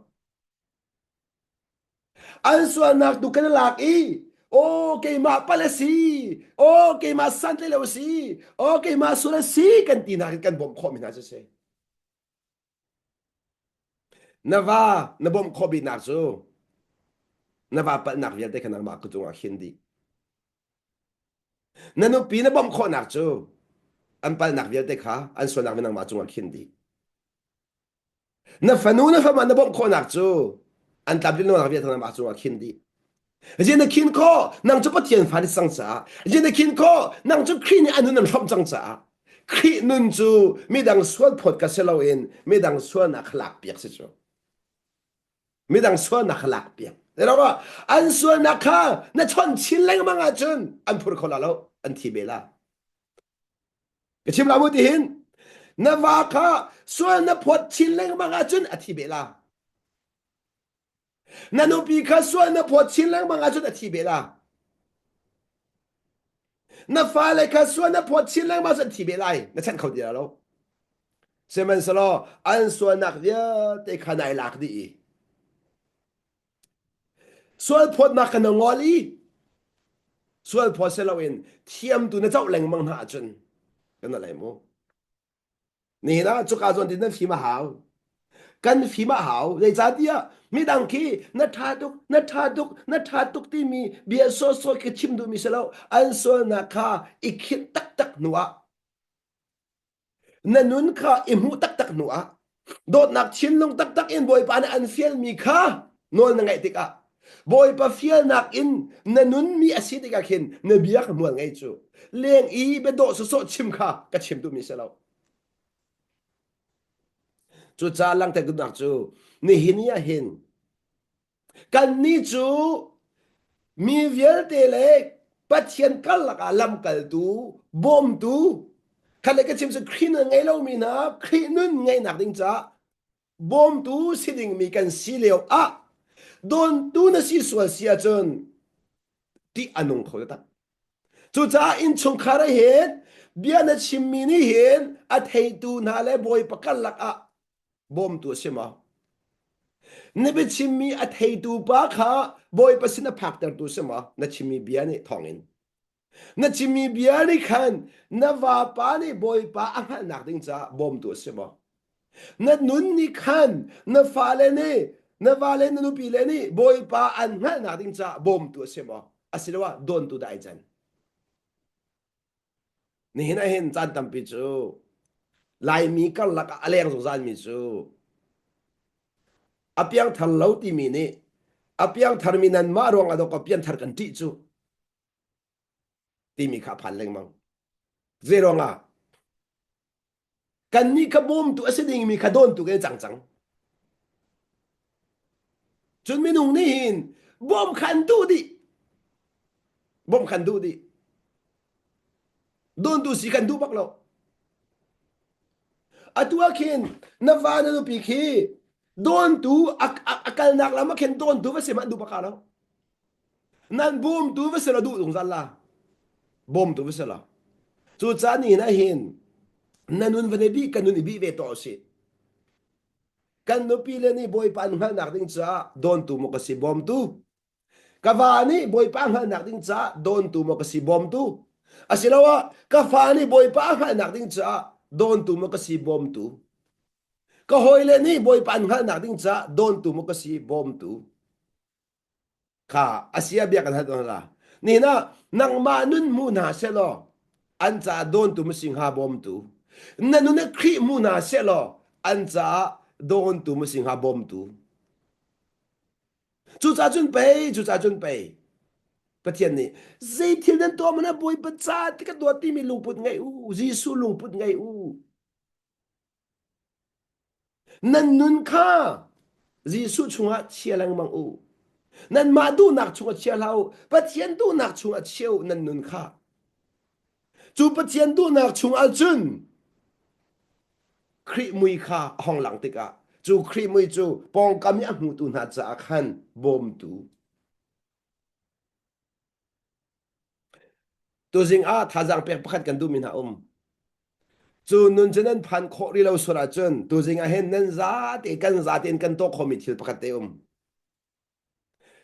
An sualnak tu kan lak i aw keimah pal a si, aw keimah santlai lo a si, aw keimah sual a si kan ti hna kan bawmh khawhmi hna cu si. Na va na bawmh khawh biknak cu na va palhnak vialte kha nangmah kut cungah khin dih. Na nupi na bawmh khawhnak cu an palhnak vialte kha an sualnak vi nangmah cungah khin dih. Na fanu na fama na bawmh khawhnak cu an tlamtlin lonak vialte nangmah cungah khin dih. Zin na khin khawh nang cu Pathian fa ni cang caah zin na khin khawh nang cu Khrih nih a nun an hrawmh cang caah Khrih nun cu midang sual phawt ka si loin midang sualnak kha lak piak si cu. Midang sualnak kha lak piak. An sualnak kha na chon chin lengmang ahcun an phur kho la lo an thi be la. Ka chim la mu ti hin na va kha sual na phawt chin lengmang ahcun a thi be la. Na nupi kha sual na phawt chin lengmang ahcun a thi be la. Na fale kha sual na phawt chin lengmang ahcun an thi be lai. Na chanh kho ti lo. Sihmanhsehlaw an sualnak vialte kha nai lak dih i sual phawtnak kha na ngol i sual phawt si loin thiamtu na coh lengmang hna ahcun kan lai mu. Nihin ah cuka zawn tin nan fim a hau. Kan fim a hau. Zeicahtiah midang khi na ṭha tuk, na ṭha tuk, na ṭha tuk timi bia sawsawh khi chim duhmi si lo. An sualnak kha i khinh taktak hnu ah na nun kha i hmuh taktak hnu ah dawtnak thinlung taktak in Bawipa nih an fialmi kha nawl na ngaih tikah Bawipa fialnak in na nunmi a si tikah khin na bia kha hmual ngei cu leng i biadawh sawsawh chim kha ka chim duhmi si lo. Cucaah langhter duhnak cu nihin ni ah hin kannih cu mi vialte le Pathian karlak ah lamkaltu, bawmtu, khat le ka chim cu Khrih nun ngei lomi hna Khrih nun ngeihnak ding caah bawmtu si dingmi kan si lio ah dawntu na si sual si ahcun tih a nung kho taktak. Cucaah innchungkhar ah hin bia na chimmi nih hin a theitu hna le Bawipa karlak ah bawmtu a si maw? Na biachimmi a theitu pa kha Bawipa sin a phaktertu si maw? Na chimmi bia nih thawngin. Na chimmi bia nih khan na vapa nih Bawipa a hngalhnak ding caah bawmtu a si maw? Na nun nih khan na fale nih na vale na nupi le nih Bawipa an hngalhnak ding caah bawmtu a si maw? Asiloah dawntu dah ai can? Nihin ah hin caan tampi cu Laimi karlak ah a leng zungzalmi cu a piangthar lo timi nih a piangtharmi nanmah ruangah dawkaw pianthar kan ṭih cu timi kha a phan lengmang. Zei ruangah? Kannih kha bawmtu a si dingmi kha dawntu kan i cang cang. Cun minung nih hin bawm kha an duh dih. Bawm kha an duh dih. Dawntu si kan duh bak lo. Atu ah khin na va na nupi khi dawntu a, a, a kalnak lam ah khin dawntu va si hmanh duh bak lo. Nan bawmtu va si lo duh zungzal la. Bawmtu va si lo. Cucaah ni na hin na nun va ne bih kan nun i bih ve to si. Kan nupi le nih Bawipa an hngalhnak ding caah dawntu maw ka si bawmtu. Ka va nih Bawipa hngalhnak ding caah dawntu maw ka si bawmtu. Asiloah ka fa nih Bawipa hngalhnak ding caah dawntu maw ka si bawmtu. Ka hawile nih Bawipa an hngalhnak ding caah dawntu maw ka si bawmtu. Kha asia bia kan hal tawn la. Nihin ah nangmah nun hmu hna sehlaw an caah dawntu ma si hnga bawmtu. Na nun ah Khrih hmu hna sehlaw an caah dawntu ma si hnga bawmtu. Cucaah cun pei, cucaah cun pei. Pathian nih zei thil nan tuah mana Bawipa ca ti ka tuah timi lungput ngei u, Jesuh lungput ngei u. Nan nun kha Jesuh chungah chia lengmang u. Nanmah duhnak chungah chia hlah u. Pathian duhnak chungah chia u nan nun kha. Cu Pathian duhnak chungah cun Khrih mui kha a hong lang tikah cu Khrih mui cu pawngkam i a hmutu hna caah khan bawmtu Tuzing ah thazaang pek pakhat kan duhmi hna um. Cu nun cu nan phan khawh rih lo sual ahcun tuzing ah hin nan zate kan zate in kan tuah khawhmi thil pakhat te um.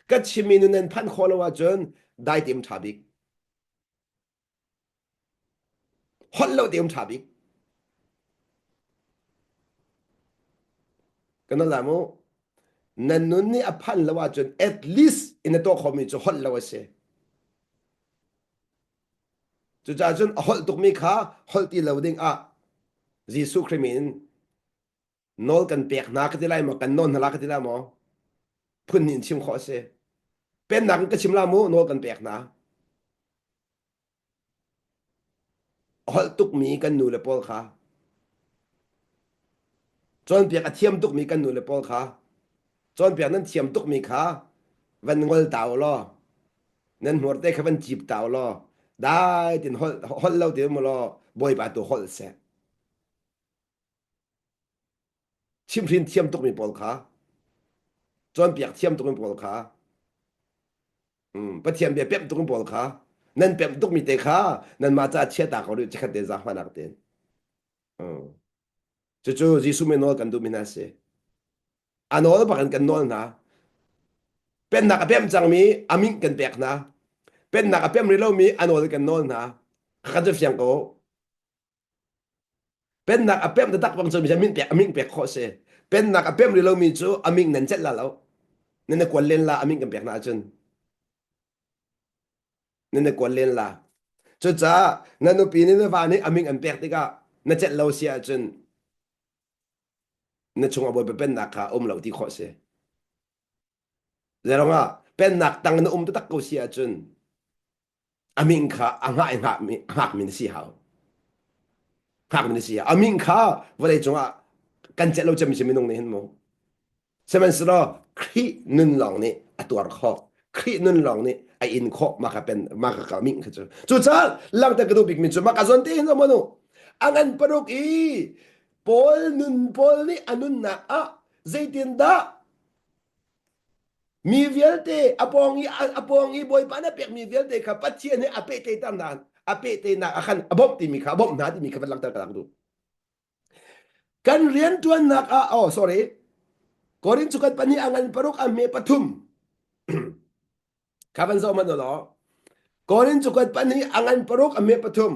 Ka chimmi nun nan phanh khawh lo ahcun dai te um ṭha bik. Holh lo te um ṭha bik. Kan la mu. Nan nun nih a phanh lo ahcun at least in na tuah khawhmi cu holh lo a si. Cucaah cun a holh tukmi kha holh ti lo ding ah Jesuh Khrih min in nawl kan pek hna ka ti lai maw kan nawl hna la ka ti lai maw phun hnih in chim khawh a si pennak in ka chim la mu nawl kan pek hna a holh tukmi kan nu le pawl kha cawnpiak a thiam tukmi kan nu le pawl kha cawnpiak nan thiam tukmi kha van ngol ta u law nan hmur te kha van cip ta u law dai tin holh holh lo ti mu law bawipa tu holh seh Chimhrin thiam tukmi pawl kha, cawnpiak thiam tukmi pawl kha, Pathian bia pemh tukmi pawl kha, nan pemh tukmi te kha nanmah caah chia ta ko rih chikhat te zaangfahnak tein. Cucu Jesuh min nawl kan duhmi hna a si. A nawl bak in kan nawl hna. Pennak a pemh cangmi a min kan pek hna. Pennak a pemh rih lomi a nawl kan nawl hna. Kan cu fiang ko. Pennak a pemh taktak bang cun min pek a min pek khawh si. Pennak a pemh rih lomi cu a min nan celh la lo. Nan na kual len la a min kan pek na ahcun. Nan na kual len la. Cucaah na nupi nih na va nih a min an pek tikah na celh lo si ahcun na chung a bawipa pennak kha um lo ti khawh si. Zeirangah pennak tang na um taktak ko si ahcun a min kha a hngah i hngakmi hngakmi na si hau hngakmi na si hau a min kha vawlei cungah kan celh lo cemmi si minung nih hin mu sihmanhsehlaw Khrih nun lawng nih a tuar khawh Khrih nun lawng nih a in khawh mah kha pen mah kha ka min kha cu cucaah langhter ka duh bikmi cu mah ka zawn te hin manu a ngan paruk i Paul nun Paul nih a nunnak ah zeitindah Mi vialte a pawng i a pawng i Bawipa na pekmi vialte kha Pathian he a pehtlaihter hna a pehtlaihnak ah khan a bawmh timi kha a bawmh hna timi kha van langhter ka rak duh. Kan rianṭuannak ah oh sorry Korin cu kan pahnih a ngan paruk a hme pathum kha van zoh hmanh law Korin cu kan pahnih a ngan paruk a hme pathum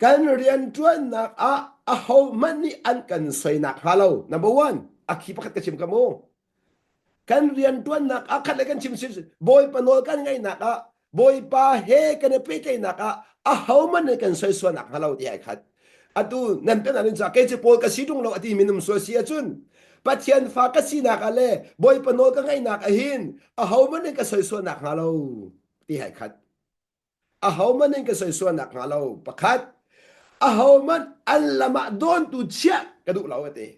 Kan rianṭuannak ah ahohmanh nih an kan soinak hnga lo. Number one, a khi pakhat ka chim ka mu. Kan rianṭuannak ah khat le kan chim Bawipa nawl kan ngaihnak ah Bawipa he kan i pehtlaihnak ah ahohmanh nih kan soisualnak hnga lo ti ai khat. Atu nan pen ah ca kei cu Paul ka si ṭung lo a ti minung sual si ahcun Pathian fa ka sinak ah le Bawipa nawl ka ngaihnak ahin ahohmanh nih ka soisualnak hnga lo ti hai khat. Ahohmanh in ka soisualnak hnga lo. Pakhat, ahohmanh an lam ah dawntu chiah ka duh lo a ti.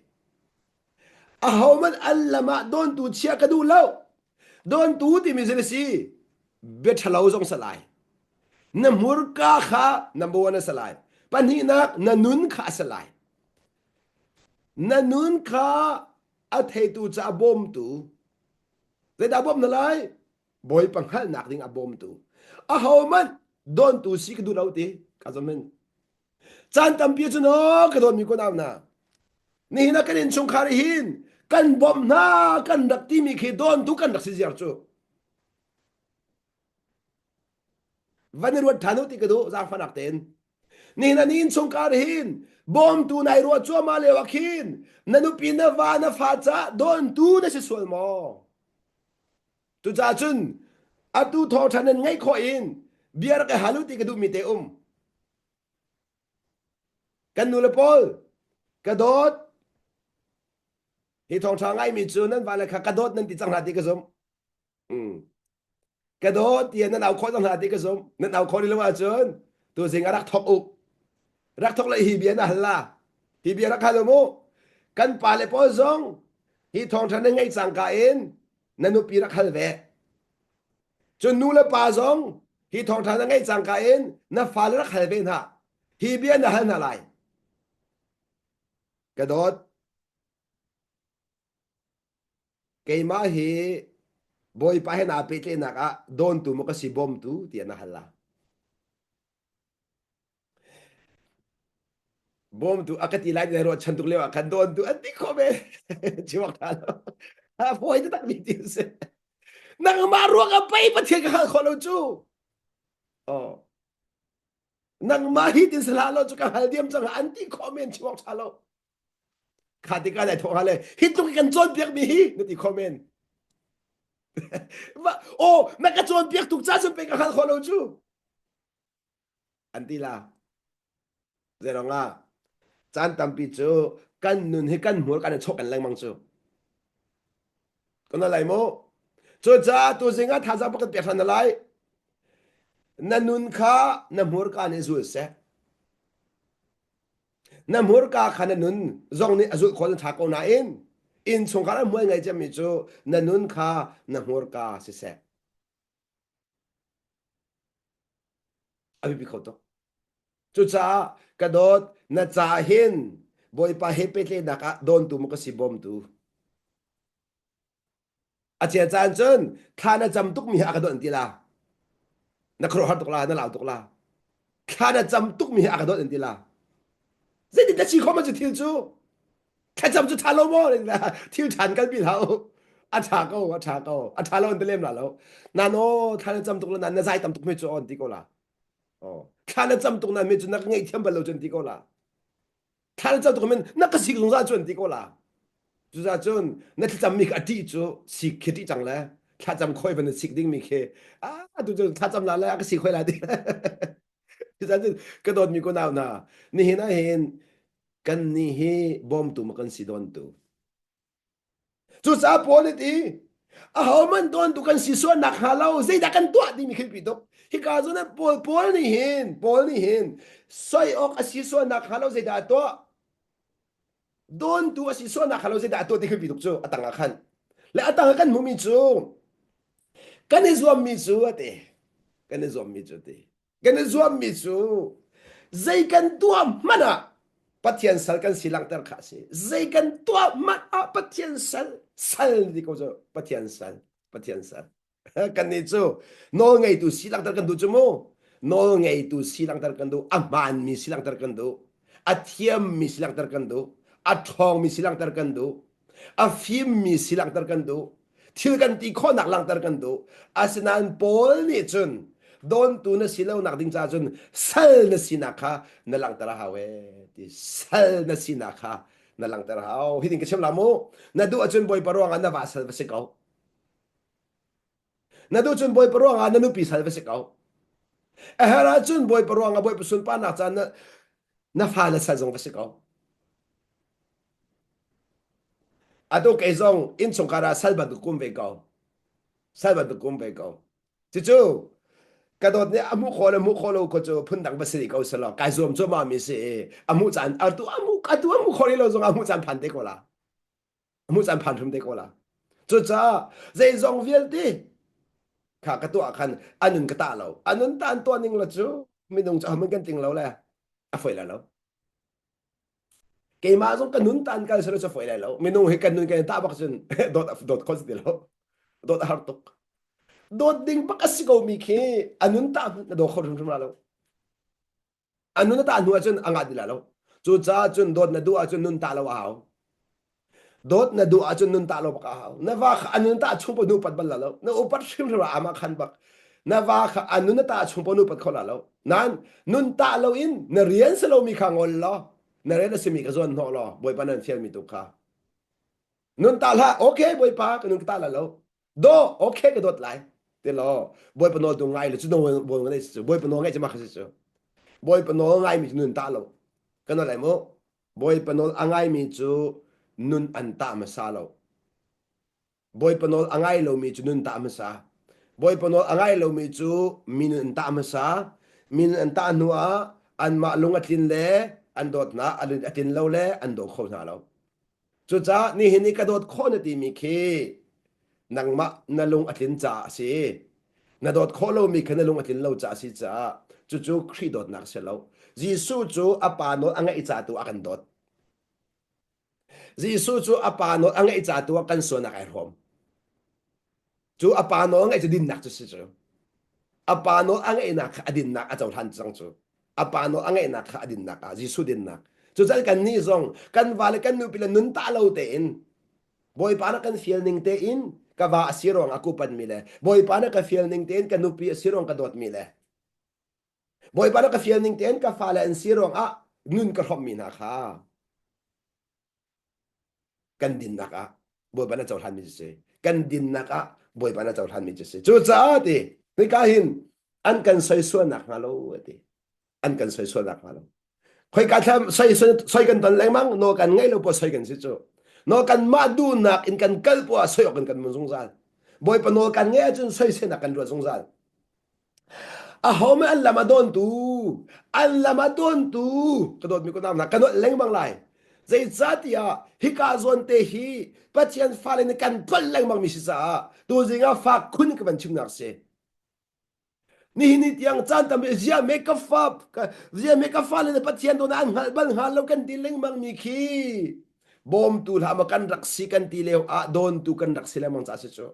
Ahohmanh an lam ah dawntu chiah ka duh lo. Dawntu timi zei a si? Bia ṭhalo zong sa lai. Na hmurka kha number one a si lai. Pahnihnak, na nun kha a si lai. Na nun kha a theitu caah bawmtu. Zeidah bawmh na lai? Bawipa hngalhnak ding a bawmtu. Ahohmanh dawntu si ka duh lo ti ka zum hin. Caan tampi cu no ka dawtmi ko nau hna. Nihin ah kan innchungkhar hin kan bawmh hna kan rak timi khi dawntu kan rak si ziar cu. Van i ruat ṭhan u ti ka duh zaangfahnak tein. Nihin ah ni innchungkhar hin bawmtu nai ruah cuahmah lio ah khin na nupi na va na fa caah dawntu na si sual maw? Cucaah cun atu thawngṭha nan ngaih khawh in bia rak i hal u ti ka duhmi te um. Kan nu le pawl ka dawt hi thawngṭha ngaimi cu nan vale kha ka dawt nan ti cang hna ti ka zumh. Mm. Ka dawt tiah nan au khawh cang hna ti ka zumh. Nan au khawh rih lo ahcun tuzing ah rak thawk u. Rak thawk le hi bia na hal la. Hi bia rak hal u mu. Kan pa le pawl zong hi thawngṭha nan ngaih cangka in na nupi rak hal ve. Cun nu le pa zong hi thawngṭha na ngaih cangka in na fale rak hal ve hna. Hi bia na hal hna lai. Ka dawt. Keimah hi Bawipa he naa pehtlaihnak ah dawntu maw ka si bawmtu tiah na hal la. Bawmtu a ka ti lai ti ruah chan tuk lio ah khan dawntu an ti khawh ve. Chiwak tha lo. A fawi taktak mi ti si. Nangmah ruang ah pei Pathian ka hngalh khawh lo cu. Oh. Nangmah hi tin sala lo cu ka hal diam cang an ti khawh men chim awk ṭha lo. Kha tikah dai thawh le hi tluk kan cawnpiak mi hi na ti khawh men. Oh, na ka cawnpiak tuk ca cun pei ka hngalh khawh lo cu. An ti la. Zeirong ah caan tampi cu kan nun hi kan hmur kan i chawk kan lengmang cu. Kan lai mu. Cucaah tuzing ah thazaang pakhat pek hran na lai. Na nun kha na hmurka nih zul seh. Na hmurka kha na nun zong nih a zulh khawh na ṭha ko nain innchungkhar a hmual ngei cemmi cu na nun kha na hmurka siseh. A biapi kho tuk. Cucaah ka dawt na ca hin Bawipa he pehtlaihnak ah dawntu maw ka si bawmtu. A cia caan cun thla na cam tukmi hi a ka dawt an ti la. Na khuaruahhar tuk la, na lau tuk la. Thla na cam tukmi hi a ka dawt an ti la. Zeitin na si khom cu thil cu? Thlacam cu ṭha lo maw? Thil ṭhan kalpi hlah u. A ṭha ko, a ṭha ko. A ṭha lo an ti lem la lo. Nan aw thla na cam tuk la nan na zai tam tuk mi cu on ti ko la. Oh. Thla na cam tuk na mi cu na ka ngaihthiam bal lo cu an ti ko la. Thla na cam tuk men na ka sik zungzal cu an ti ko la. Cuza cun na thlacam mi kha a ṭih cu sik khi ṭih cang le thlacam khoi van na sik ding mi khi ah tu cu thlacam la le a ka sik khoi la ti. Cuza cun ka dawt mi ko nau hna nihin ah hin Kannih hi bawmtu maw kan si dawntu? Cucaah Paul nih ti, ahohmanh dawntu kan si sual nakhnga lo zeidah kan tuah timi khi biapi tuk. Hika zawn ah Paul Paul nih hin Paul nih hin soi awk a si sual nakhnga lo zeidah a tuah? Dawntu a si sual nakhnga lo zeidah a tuah ti khi biapi tuk cu a tang ah khan. Le a tang ah kan hmuhmi cu kan i zuammi cu a ti. Kan i zuammi cu a ti. Kan i zuammi cu zei kan tuah hmanh ah Pathian sal kan si langhter kha a si. Zei kan tuah hmanh ah Pathian sal sal ti ko cu Pathian sal Pathian sal. Kannih cu nawl ngeitu si langhter kan duh cu mu. Nawl ngeitu si langhter kan duh. A hmaanmi si langhter kan duh. A thiammi si langhter kan duh. A ṭhawngmi si langhter kan duh. A fimmi si langhter kan duh. Thil kan ti khawhnak langhter kan duh. Asinain Paul nih cun dawntu na si lonak ding caah cun sal na sinak kha na langhter a hau ee ti sal na sinak kha na langhter a hau. Hi ding ka chim la mu. Na duh ahcun Bawipa ruangah na va sal va si ko. Na duh cun Bawipa ruangah na nupi sal va si ko. A herh ahcun Bawipa ruangah Bawipa sunparnak caah na, na fale sal zong va si ko. Atu kei zong innchungkhar ah sal bantuk kum ve ko. Sal bantuk kum ve ko. Cucu ka dawt nih a hmuh khawh le hmuh khawh lo ko cu phundang va si ko selaw kai zuam cuahmah mi si i a hmuh caan atu a hmuh atu a hmuh khawh rih lo zong a hmuh caan phan te ko la. A hmuh caan phan hrim te ko la. Cucaah zeizong vialte kha ka tuah khan a nun ka tah lo. A nun ta an tuah ning la cu minung cu ahohmanh kan tling lo le a foi la lo. Keimah zong ka nun tan kal selo cu foi lai lo. Minung hi kan nun kan tah bak cun dawt dawt kho si ti lo. Dawt a har tuk. Dawt ding bak a si ko mi khi a nun tah na daw kho hrimhrim la lo. A nun a tah hnu ahcun a ngah ti la lo. Cucaah cun dawt na duh ahcun nun tah lo a hau. Dawt na duh ahcun nun tah lo bak a hau. Na va kha a nun tah chung paoh nu upat bal la lo. Na upat hrimhrim ah amah khan bak. Na va kha a nun a tah chung paoh nu upat kho la lo. Nain nun tah lo in na rian si lomi kha ngol law na rian a simi kha zuan hnawh law Bawipa nan fialmi tu kha. Nun tah hlah. Okay Bawipa ka nun ka tah la lo. Do okay ka dawt lai. Ti law Bawipa nawl tu ngai le cu nawl ngai cu Bawipa nawl ngaih cu mah kha si cu. Bawipa nawl ngaimi cu nun tah lo. Kan nawl lai mu. Bawipa nawl a ngaimi cu nun an tah hmasa lo. Bawipa nawl a ngai lomi cu nun tah hmasa. Bawipa nawl a ngai lomi cu mi nun an tah hmasa. Mi nun an tah hnu ah anmah lung a tlin le an dawtnak a tlin lo le an daw kho hna lo. Cucaah nihin i ka dawt khawh na timi khi nangmah na lung a tlin caah a si. Na dawt khawh lomi kha na lung a tlin lo caah a si caah cucu Khrih dawtnak a si lo. Jesuh cu a pa nawl a ngaih ca tu a kan dawt. Jesuh cu a pa nawl a ngaih ca tu ah kan sualnak ai hrawm. Cu a pa nawl a ngaih cu dinnak cu si cu. A pa nawl a ngaihnak kha a dinnak a cohlan cang cu. A pa nawl a ngaihnak kha a dinnak ah Jesuh dinnak. Cucaah kan nih zong kan va le kan nupi le nun tah lo tein. Bawipa na kan fial ning tein ka va a si ruang a kupan mi le Bawipa na ka fial ning tein ka nupi a si ruang ka dawt mi le Bawipa na ka fial ning tein ka fale an si ruang ah nun ka hrawmh mi hna kha kan dinnak ah Bawipa na cohlan mi cu si. Kan dinnak ah Bawipa na cohlan mi cu si. Cucaah ti hika hin an kan soisualnak hnga lo ti. An kan soisualnak hnga lo. Khoika thlam soi soi kan ton lengmang no kan ngei lo po soi kan si cu. No kan mah duhnak in kan kal po ah soi awk in kan mun zungzal. Bawipa nawl kan ngei ahcun soisenak kan ruat zungzal. Aho mah an lam a dawntu, an lam a dawntu, ka dawtmi ka nau hna, ka nolh lengmang lai. Zeicahtiah hika zawn te hi Pathian fale nih kan tlolh lengmang mi si caah tuzing ah fak khun ka van chimnak si. Nihin ni tiang caan tampi zia me ka fa zia me ka fale nih Pathian dawn an hngalh bal hngal lo kan ti lengmang mi khi bawmtu hlah maw kan rak si kan ti lio ah dawntu kan rak si lengmang ca si cu.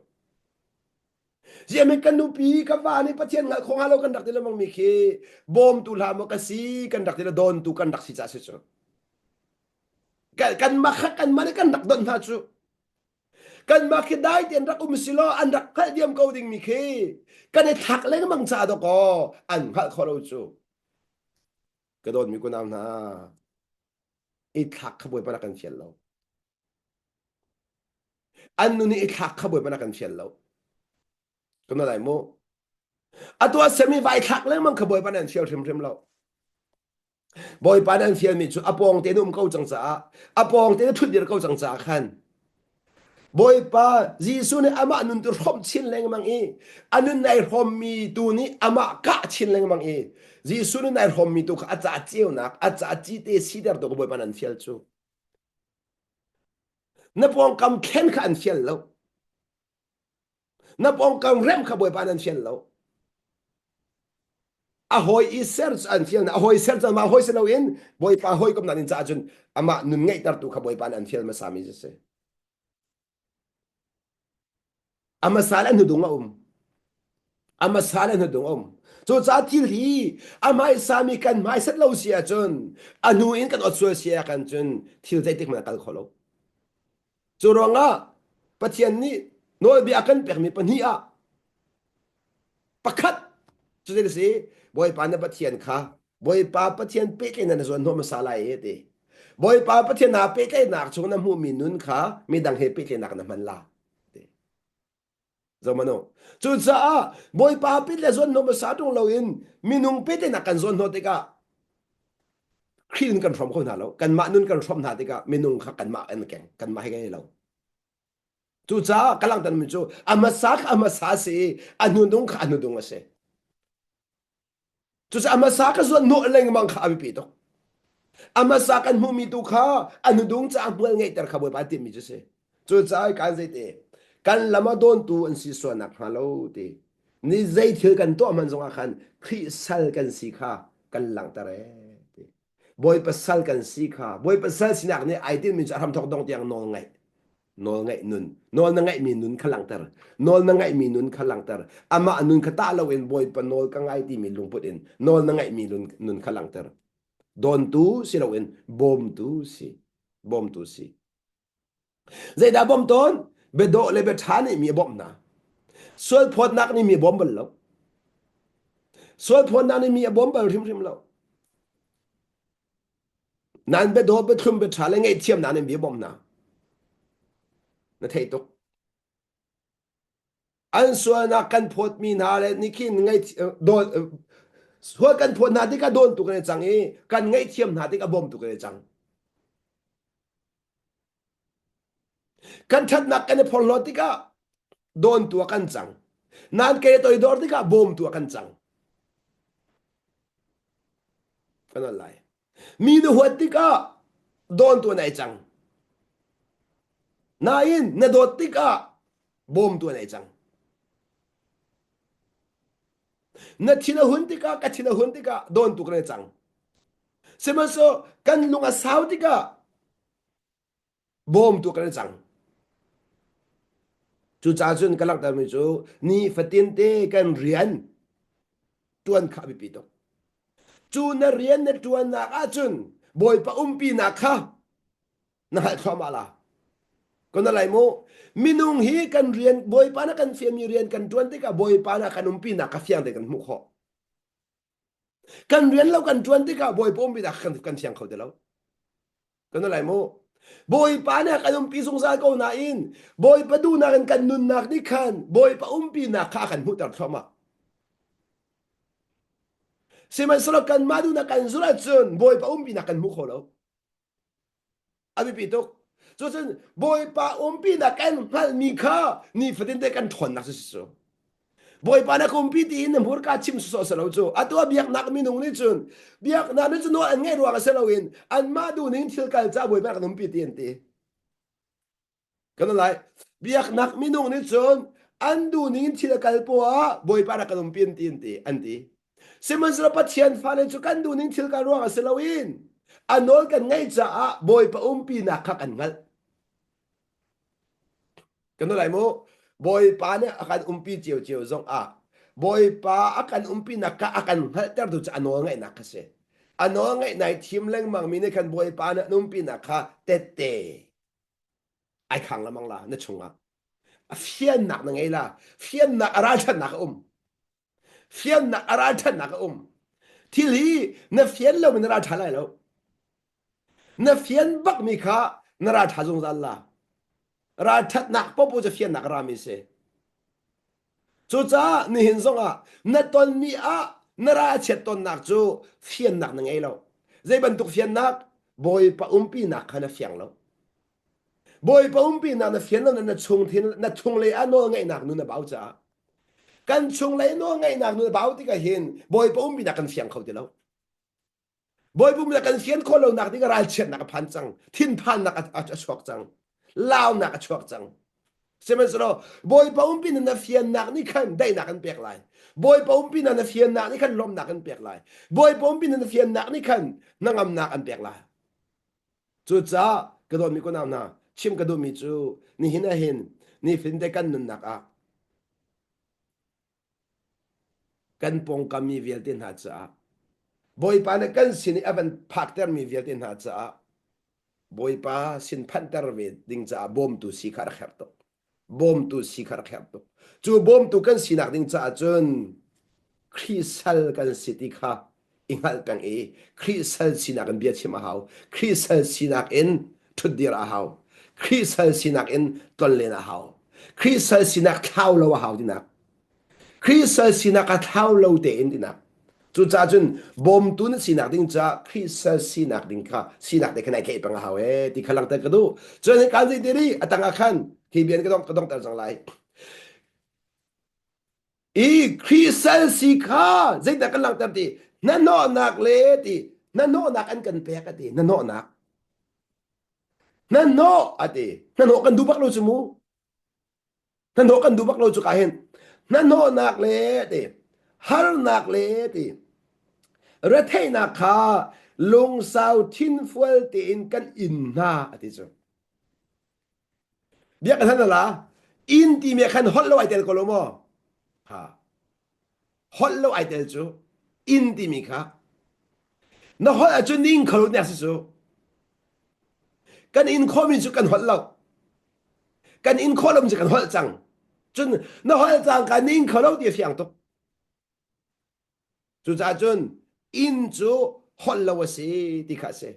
Ziahme kan nupi ka va nih Pathian hngalh kho hnga lo kan rak ti lengmang mi khi bawmtu hlah maw ka si kan rak ti le dawntu kan rak si ca si cu. Kan mah kha kan mah nih kan rak don hna cu. Kan mah khi dai tein rak um si law an rak hngalh diam ko ding mi khi kan i thlak lengmang ca dawkaw an hngalh kho lo cu. Ka dawtmi kunau hna i thlak kha Bawipa rak kan fial lo. An nu nih i thlak kha Bawipa na kan fial lo. Kan lai mu. Atu a semi vai thlak lengmang kha Bawipa nan fial hrimhrim lo. Bawipa nan fialmi cu a pawng te um ko cang caah a pawng te na thut dir ko cang caah khan Bawipa Jesuh nih amah nun tu hrawm chin lengmang i a nun nai hrawmmi tu nih amah kah chin lengmang i Jesuh nun nai hrawmmi tu kha a ca ceunak a ca cite siter tu ka Bawipa nan fial cu. Na pawngkam thlen kha an fial lo. Na pawngkam remh kha Bawipa an fial lo. A hawi i ser cu an fial a hawi ser cu amah hawi si loin Bawipa hawikomnak in caah cun amah nun ngeihtertu kha Bawipa nih an fial hmasa mi cu si. A hmasa le a hnudung a um. A hmasa le a hnudung a um. Cucaah thil hi a hmaisami kan hmaisat lo si ahcun a hnu in kan ot sual si ah kan cun thil zeitik hmanh a kal kho lo. Cu ruangah Pathian nih nawlbia a kan pekmi pahnih ah pakhat cu zei si Bawipa na Pathian kha Bawipa Pathian pehtlaihnak na zuan hnawh hmasa lai e ti. Bawipa Pathian naa pehtlaihnak chung na hmuhmi nun kha midang he pehtlaihnak na hman la. Ti. Zomano. Cucaah Bawipa pehtlaih zuan hnawh hmasa ṭung loin minung pehtlaihnak kan zuan hnawh tikah Khrih nun kan hrawm kho hna lo. Kanmah nun kan hrawm hna tikah minung kha kanmah an keng. Kanmah he kan i lo. Cucaah ka langhtermi cu a hmasa kha a hmasa a si i a hnudung kha a hnudung a si. Cucaah a hmasa ka zuan hnawh lengmang kha a biapi tuk. A hmasa kan hmuhmi tu kha a hnudung caah hmual ngeihter kha Bawipa timhmi cu si. Cucaah kan zeite kan lam a dawntu an si sualnak hnga lo ti. Ni zei thil kan tuah hmanh zongah khan Khrih sal kan si kha kan langhter ee ti. Bawipa sal kan si kha Bawipa sal sinak nih ai tinhmi cu a hramthawk dong tiang nawl ngaih nawl ngaih nun nawl na ngaihmi nun kha langhter nawl na ngaihmi nun kha langhter amah nun kha tah loin Bawipa nawl ka ngai timi lungput in nawl na ngaihmi nun, nun kha langhter dawntu si loin bawmtu si bawmtu si Zeidah bawmh tawn? Biadawh le biaṭha nih mi a bawmh hna. Sualphawtnak nih mi a bawm bal lo. Sualphawtnak nih mi a bawm bal hrimhrim lo. Nan biadawh, biathlum, biaṭha le ngaihthiamnak nih mi a bawmh hna. Na theih tuk. An sualnak kan phawtmi hna le nikhin ngaih sual kan phawt hna tikah dawntu kan i cang i kan ngaihthiam hna tikah bawmtu kan i cang. Kan ṭhatnak kan i phorhlawt tikah dawntu ah kan cang. Nan ke toidor tikah bawmtu ah kan cang. Kan on lai. Mi na huat tikah dawntu an ai cang. Nain na dawt tikah bawmtu an ai cang. Na thin a hun tikah ka thin a hun tikah dawntu kan ai cang. Sihmanhsehlaw kan lung a sau tikah bawmtu kan i cang. Cucaah cun ka langhtermi cu nifatin te kan rian ṭuan kha a biapi tuk. Cu na rian na ṭuannak ahcun Bawipa umpinak kha na hngalh thluahmah la. Kan lai mu. Minung hi kan rian Bawipa na kan fiami rian kan ṭuan tikah Bawipa na kan umpinak ka fiang te kan hmuh khawh. Kan rian lo kan ṭuan tikah Bawipa umpinak kan kan fiang kho ti lo. Kan lai mu. Bawipa nih a kan umpi zungzal ko nain Bawipa duhnak in kan nunnak nih khan Bawipa umpinak kha a kan hmuhter thluahmah. Sihmanhsehlaw kanmah duhnak kan zulh ahcun Bawipa umpinak kan hmu kho lo. A biapi tuk. Cucun Bawipa umpinak kan hngalhmi kha nifatin te kan ṭhawnnak cu si cu. Bawipa na ka umpi tiin na hmurka chim sawsawh si lo cu. Atu ah biaknak minung nih cun biaknak nih cun nawl an ngeih ruang a si loin anmah duhning thil kal caah Bawipa kan umpi ti an ti. Kan lai. Biaknak minung nih cun an duhning in thil a kal poah Bawipa rak kan umpi an ti an ti an ti. Sihmanhsehlaw Pathian fale cu kan duhning thil kal ruang a si loin a nawl kan ngaih caah Bawipa umpinak kha kan hngalh. Kan lai mu. Bawipa nih a kan umpi ciocio zong ah Bawipa a kan umpinak kha a kan hngalhtertu cu a nawl ngaihnak kha si. A nawl ngaih nai thim lengmang mi nih khan Bawipa nih an umpinak kha tette ai khang lengmang la na chungah a fiannak na ngei la fiannak a ralṭhatnak a um fiannak a ralṭhatnak a um thil hi na fian lo mi na ralṭha lai lo na fian bak mi kha na ralṭha zungzal la ralṭhatnak popo cu fiannak a rami si Cucaah nihin zongah na tonmi ah na ralchiat tonnak cu fiannak na ngei lo. Zei bantuk fiannak? Bawipa umpinak kha na fiang lo. Bawipa umpinak na fian lo na chung thin na chunglei ah nawl ngeihnak nun a bau caah kan chunglei nawl ngeihnak nun a bau tikah hin Bawipa umpinak kan fiang kho ti lo. Bawibum le kan fian khawh lonak ding ralchiatnak a phan cang, thinphannak a, a chuak cang, launak a chuak cang. Sihmanhsehlaw Bawipa umpi na fiannak nih khan daihnak an pek lai. Bawipa umpi na fiannak nih khan lawmhnak an pek lai. Bawipa umpi na fiannak nih khan hnangamnak an pek lai. Cucaah ka dawtmi kunau hna, chim ka duhmi cu nihin ah hin nifin te kan nunnak ah kan pawngkam mi vialte hna caah Bawipa nih kan sin i a van phaktermi vialte hna caah Bawipa sin phanhter ve ding caah bawmtu si kha rak herh tuk. Bawmtu si kha rak herh tuk. Cu bawmtu kan sinak ding caah cun Khrih sal kan si ti kha i hngalh peng i Khrih sal sinak in bia chim a hau. Khrih sal sinak in ṭhutdir a hau. Khrih sal sinak in tlonlen a hau. Khrih sal sinak thlau lo a hau tinak. Khrih sal sinak a thlau lo tein tinak. Cucaah cun bawmtu na sinak ding caah Khrih sal sinak ding kha sinak te khan ai tlaih peng a hau ee ti kha langhter ka duh. Cun kan zei ti ri a tang ah khan khi bian ka dong ka dongter cang lai. I Khrih sal si kha zeidah kan langhter ti hnahnawhnak le ti hnahnawhnak an kan pek a ti hnahnawhnak hnahnawh a ti hnahnawh kan duh bak lo cu mu hnahnawh kan duh bak lo cu ka hin hnahnawhnak le ti harnak le ti retheihnak kha lungsau thinfual tein kan in hna a ti cu Biak kan la inn timi ah khan holh lo ai tel ko lo maw? Ha. Holh lo ai tel cu inn timi kha na holh ahcun ning kho lo nek si cu. Kan inn khawhmi cu kan holh lo. Kan inn khawh lo cu kan holh cang. Cun na holh cang ka ning kho lo ti a fiang tuk. Cucaah cun inn cu holh lo a si ti kha a si.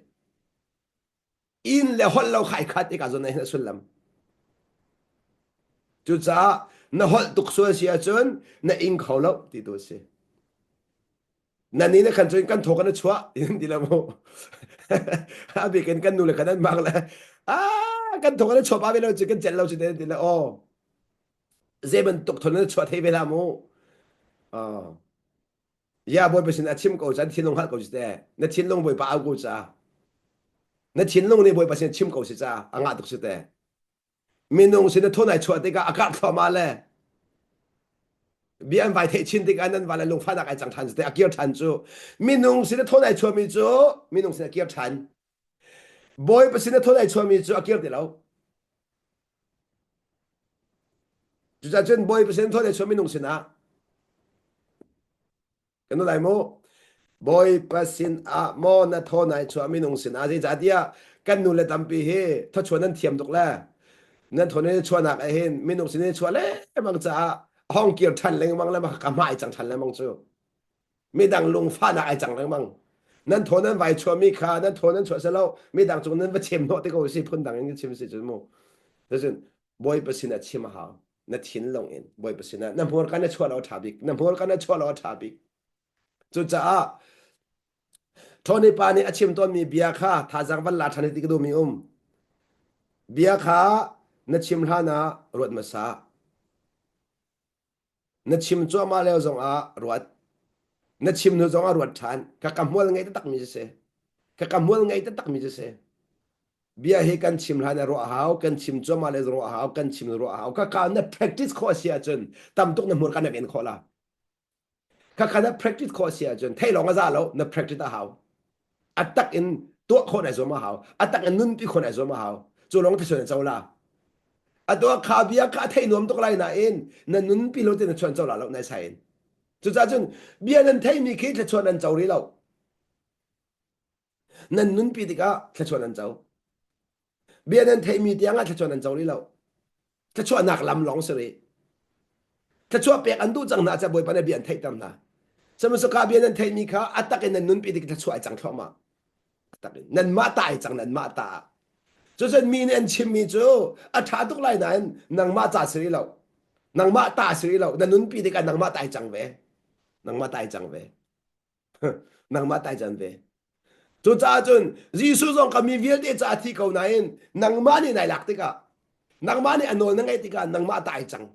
Inn le holh lo kha ai khat i ka zawn ah hin a sullam. Cucaah na holh tuk sual si ahcun na ing kho lo ti tu a si. Na ni na khan cun kan thaw kan a chuah in ti lo mu. A bik in kan nu le kan an mak le ah kan thaw kan a chuah pa ve lo cu kan celh lo cu te ti le aw zei bantuk thaw na chuah thei ve la mu. Oh. Ya Bawipa sin a chim ko ca thinlung hngalh ko si te. Na thinlung Bawipa au ko ca. Na thinlung nih Bawipa sin chim ko si ca a ngah tuk si te. Minung sin na thon ai chuah tikah a karh thluahmah le bia an vai theih chin tikah nan va le lungfahnak ai cang ṭhan si te a kir ṭhan cu minung sin na thon ai chuahmi cu minung sin a kir ṭhan Bawipa sin na thon ai chuahmi cu a kir ti lo Cucaah cun Bawipa sin thawt chuah minung sinah kan lai mu Bawipa sin ah maw na thaw nai chuah minung sinah zeicahtiah kan nu le tampi hi thawchuah nan thiam tuk le. Nan thaw nan chuahnak ah hin minung sin in chuah lengmang caah hong kir ṭhan lengmang le ka hmai cang ṭhan lengmang cu. Midang lungfahnak ai cang lengmang. Nan thaw nan vai chuahmi kha nan thaw nan chuah selo midang cung nan va chem hnawh te ko si phundang in chim si cun mu. Cun Bawipa sin ah chim a hau. Na thinlung in Bawipa sin ah na hmurka na chuah lo a ṭha bik. Na hmurka na chuah lo a ṭha bik. Cucaah Tony pa nih a chim tawnmi bia kha thazaang van la ṭhan hi ti ka duhmi um. Bia kha na chim hlan ah ruat hmasa. Na chim cuahmah lio zongah ruat. Na chim hnu zongah ruat ṭhan. Ka ka hmual ngei taktakmi cu si. Ka ka hmual ngei taktakmi cu si. Bia hi kan chim hlan ah ruah a hau, kan chim cuahmah le ruah a hau, kan chim ruah a hau. Ka ka na practice khawh a si ahcun tam tuk na hmurka na ven khawh la. Khakha na practice khawh si ahcun theih lawng a za lo na practice a hau. A tak in tuah khawh nai zuam a hau. A tak in nunpi khawh nai zuam a hau. Cu lawng thasuan na co la. A tuah kha bia kha a theih nuam tuk lai nain na nunpi lo te na chuan co la lo nai sai in. Cucaah cun bia nan theimi khi thluachuah nan co rih lo. Nan nunpi tikah thluachuah nan co. Bia nan theihmi tiang ah thluachuah nan co rih lo. Thluachuahnak lam lawng si rih. Thluachuah pek an duh cang hna ca Bawipa nih bia an theihter hna. Sihmanhsehlaw bia nan theihmi kha a tak in nan nunpi tik thluachuah ai cang thluahmah. A tak in nanmah ta ai cang nanmah ta. Cucun mi nih an chimmi cu a ṭha tuk lai nain nangmah ca si rih lo. Nangmah ta si rih lo. Na nunpi tikah nangmah ta ai cang ve. Nangmah ta ai cang ve. Nangmah ta ai cang ve. Cucaah cun Jesuh zong kha mi vialte caah a thi ko nain nangmah nih nai lak tikah nangmah nih a nawl na ngaih tikah nangmah ta ai cang.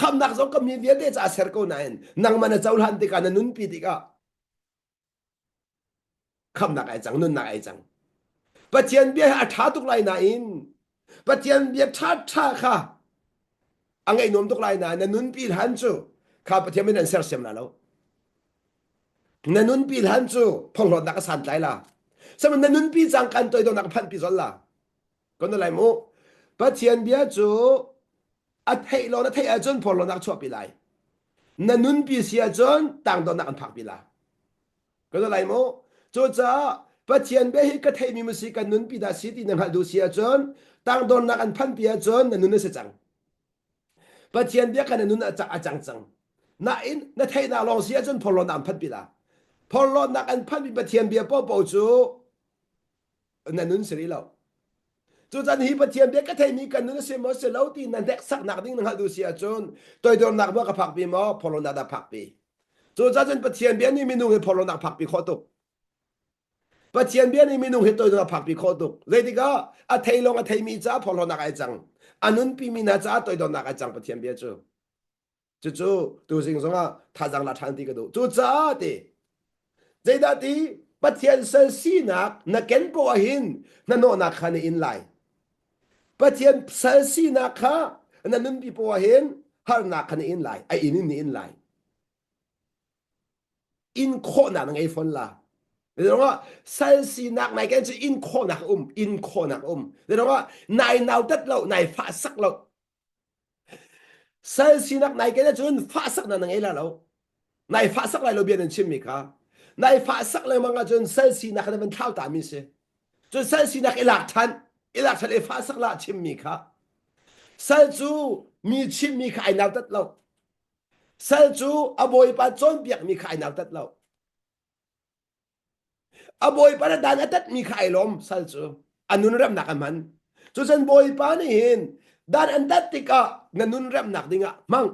Khamnak zong ka mi vialte caah ser ko nain nangmah na cohlan tikah na nunpi tikah khamnak ai cang nunnak ai cang. Pathian bia hi a ṭha tuk lai nain Pathian bia ṭha ṭha kha a ngaih nuam tuk lai nain na nunpi hlan cu kha Pathian min an sersiam la lo. Na nunpi hlan cu phonghlawtnak a santlai la. Sihmanhsehlaw na nunpi cang kan toidornak a phanhpi zol la. Kan lai mu. Pathian bia cu a theih law na theih ahcun phorhlawtnak chuahpi lai. Na nunpi si ahcun tangdornak an phakpi la. Kan lai mu. Cucaah Pathian bia hi ka theihmi mu si kan nunpi dah si ti na hngalh duh si ahcun tangdornak an phanpi ahcun na nun a si cang. Pathian bia kha na nun a cang cang. Nain na theihnak lawng si ahcun phorhlawtnak an phanpi la. Phorhlawtnak an phanpi Pathian bia paohpaoh cu na nun si rih lo. Cucan hi Pathian bia ka theimi kan nun a si maw si lo ti na hneksaknak ding na hngalh duh si ahcun toidornak maw ka phakpi maw phorhlawtnak dah phakpi. Cucaah cun Pathian bia nih minung hi phorhlawtnak phakpi khawh tuk. Pathian bia nih minung hi toidor a phakpi khawh tuk. Zeitikah a thei lawng a theimi caah phorhlawtnak ai cang. A nunpimi hna caah toidornak ai cang Pathian bia cu. Cucu tuzing zongah thazaang la ṭhan ti ka duh. Cucaah ti zeidah ti Pathian sal sinak na ken ko ahhin hnahnawhnak kha na in lai. Pathian sal sinak kha na nunpi poah ahhin harnak kha na in lai. A in in na in lai. In khawhnak na ngei fawn la. Zeiruangah sal sinak nai ken cu in khawhnak a um, in khawhnak a um. Zeiruangah nai nautat lo, nai fahsak lo. Sal sinak nai ken ahcun fahsaknak na ngei la lo. Nai fahsak lai lo bia nan chimmi kha. Nai fahsak lengmang ahcun sal sinak na van thlau ta mi si. Cun sal sinak i lak ṭhan, i lak ṭhan i fahsak la chimmi kha. Sal cu mi chimmi kha ai nautat lo. Sal cu a bawipa cawnpiakmi kha ai nautat lo. A bawipa na dan a tatmi kha ai lawm sal cu. A nun remnak a hman. Cucun bawipa nih hin dan an tat tikah na nun remnak dingah hmang.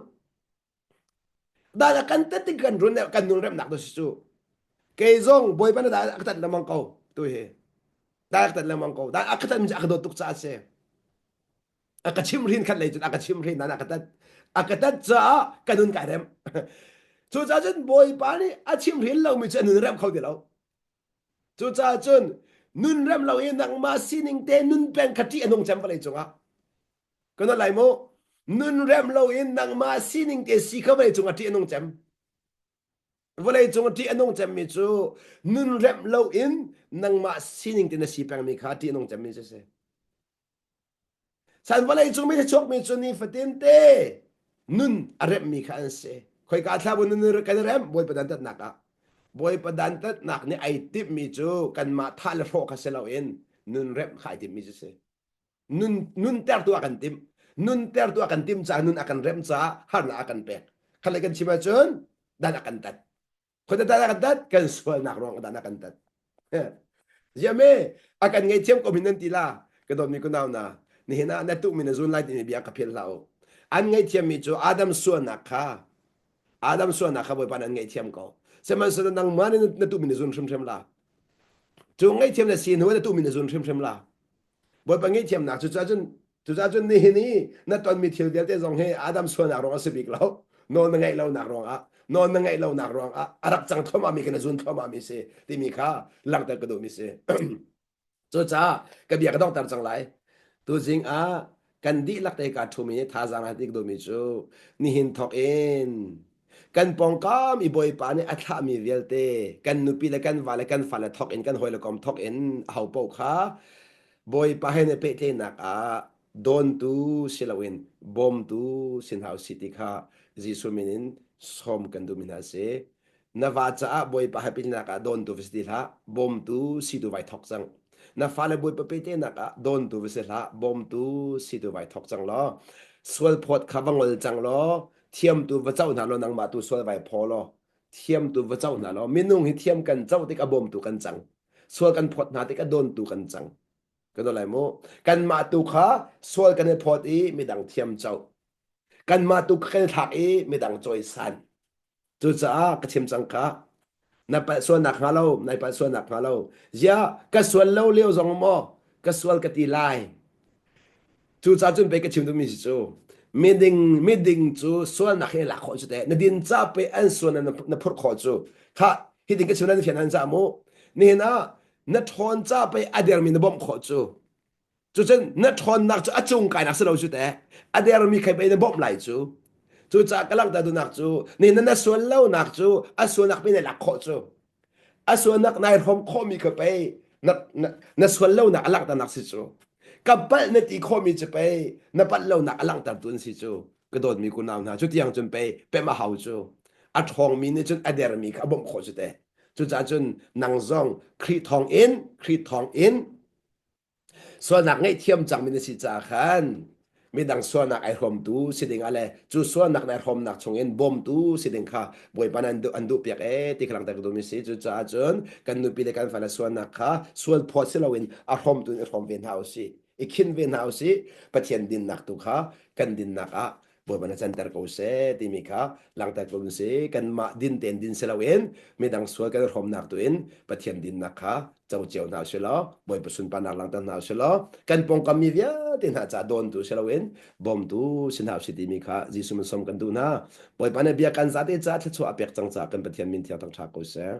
Dan a kan tat tik kan run kan nun remnak tu si cu. Kei zong bawipa na dan a ka tat lengmang ko tu hi. Dan a ka tat lengmang ko. Dan a ka tat mi cu a ka dawt tuk caah a si. A ka chimhrin khat lei cun a ka chimhrin nan a ka tat a ka tat caah ka nun kai rem cucaah cun bawipa nih a chimhrin lomi cu a nun rem kho ti lo cucaah cun nun rem lo i nangmah sining te nun peng kha ṭih a nung cem vawlei cungah ka nawl lai mu nun rem lo in nangmah sining te si kha vawlei cungah ṭih a nung cem vawlei cung ṭih a nung cemmi cu nun rem lo in nangmah sining te na si pengmi kha ṭih a nung cemmi cu si San vawlei cung mi chuakmi cu nifatin te nun a remmi kha an si. Khoika thla bu nun kan rem Bawipa dantatnak ah. Bawipa dantatnak nih ai timhmi cu kanmah thah le hrawh kha si loin nun remh kha ai timhmi cu si. Nun nuntertu a kan timh. Nuntertu a kan timh caah nun a kan remh caah harnak a kan pek. Khat le kan chim ahcun dan a kan tat. Khuate dan a kan tat, kan sualnak ruang dan a kan tat. Ziame a kan ngaihthiam ko min nan ti la ka dawtmi kunau na nihin ah na tuhmi na zun lai timi bia ka philh hlah u. An ngaihthiammi cu Adam sualnak kha Adam sualnak kha Bawipa nih an ngaihthiam ko. Sihmanhsehlaw nangmah nih na tuhmi na zun hrimhrim la. Cu ngaihthiam na si hnu na tuhmi na zun hrimhrim la. Bawipa ngaihthiamnak cu cun cucaah cun nihin i na tonmi thil vialte zong hi Adam sualnak ruang a si bik lo. Nawl na ngaih lonak ruangah nawl na ngaih lonak ruangah a rak cang thluahmahmi kha na zun thluahmahmi si timi kha langhter ka duhmi si. Cucaah ka bia ka donghter cang lai. Tuzing ah kan dihlak te kaa ṭhumi thazaang a ti ka duhmi cu nihin thawk in kan pawngkam i Bawipa nih a thlahmi vialte kan nupi le kan va le kan fale thawk in kan hawile kom thawk in aho paoh kha Bawipa he na pehtlaihnak ah dawntu si loin bawmtu si hna usih ti kha Jesuh min in sawm kan duhmi hna a si. Na va caah Bawipa he pehtlaihnak ah dawntu va si ti hlah, bawmtu si tu vai thawk cang. Na fale Bawipa pehtlaihnak ah dawntu va si hlah, bawmtu si tu vai thawk cang law sual phawt kha va ngol cang law thiamtu va co hna law nangmah tu sual vai phaw law thiamtu va co hna law minung hi thiam kan co tik a bawmtu kan cang sual kan phawt hna tik a dawntu kan cang kan lai mu kanmah tu kha sual kan i phawt i midang thiam co kanmah tu kan i thlak i midang cawisan Cucaah ka chim cang kha na palh sualnak hnga lo, nai palh sualnak hnga lo. Ziah ka sual lo lio zong maw ka sual ka ti lai. Cucaah cun pei ka chim duhmi si cu miding miding cu sualnak hi lak khawh cu te na din ca pe an sual na, na phurh khawh cu kha hi ding ka chim nan fian han ca mu nihin ah na ṭhawn ca pe a dermi na bawmh khawh cu Cucun na ṭhawnnak cu a cung kainak si lo cu teh a dermi khai pei na bawmh lai cu. Cucaah ka langhter duhnak cu ni na na sual lonak cu a sualnak pei na lak khawh cu. A sualnak nai hrawm khawhmi kha pei na, na, na sual lonak a langhternak si cu. Ka palh na ti khawhmi cu pei na palh lonak a langhtertu an si cu. Ka dawtmi kunau hna cu tiang cun pei pem a hau cu. A ṭhawngmi nih cun a dermi kha a bawmh khawh cu teh. Cucaah cun nang zong Khrih thawng in Khrih thawng in Sualnak ngaihthiam cangmi na si caah khan midang sualnak ai hrawmtu si ding ah le cu sualnak na hrawmnak chungin bawmtu si ding kha Bawipa nih an duh an duhpiak ee ti kha langhter ka duhmi si. Cucaah cun kan nupi le kan fale sualnak kha sual phawt si loin a hrawmtu in i hrawm ve hna usih. I khin ve hna usih. Pathian dinnak tu kha kan dinnak ah Bawipa na canter ko seh timi kha langhter ko si kanmah din tein din si loin midang sual kan hrawmnak tu in Pathian dinnak kha co cio hna usih law Bawipa sunparnak langhter hna usih law kan pawngkam mi vialte hna ca dawntu si loin bawmtu si hna usih timi kha Jesuh min som kan duh hna Bawipa nih bia kan zate ca thluachuah a pek cang caah kan Pathian min thiang thangṭha ko seh.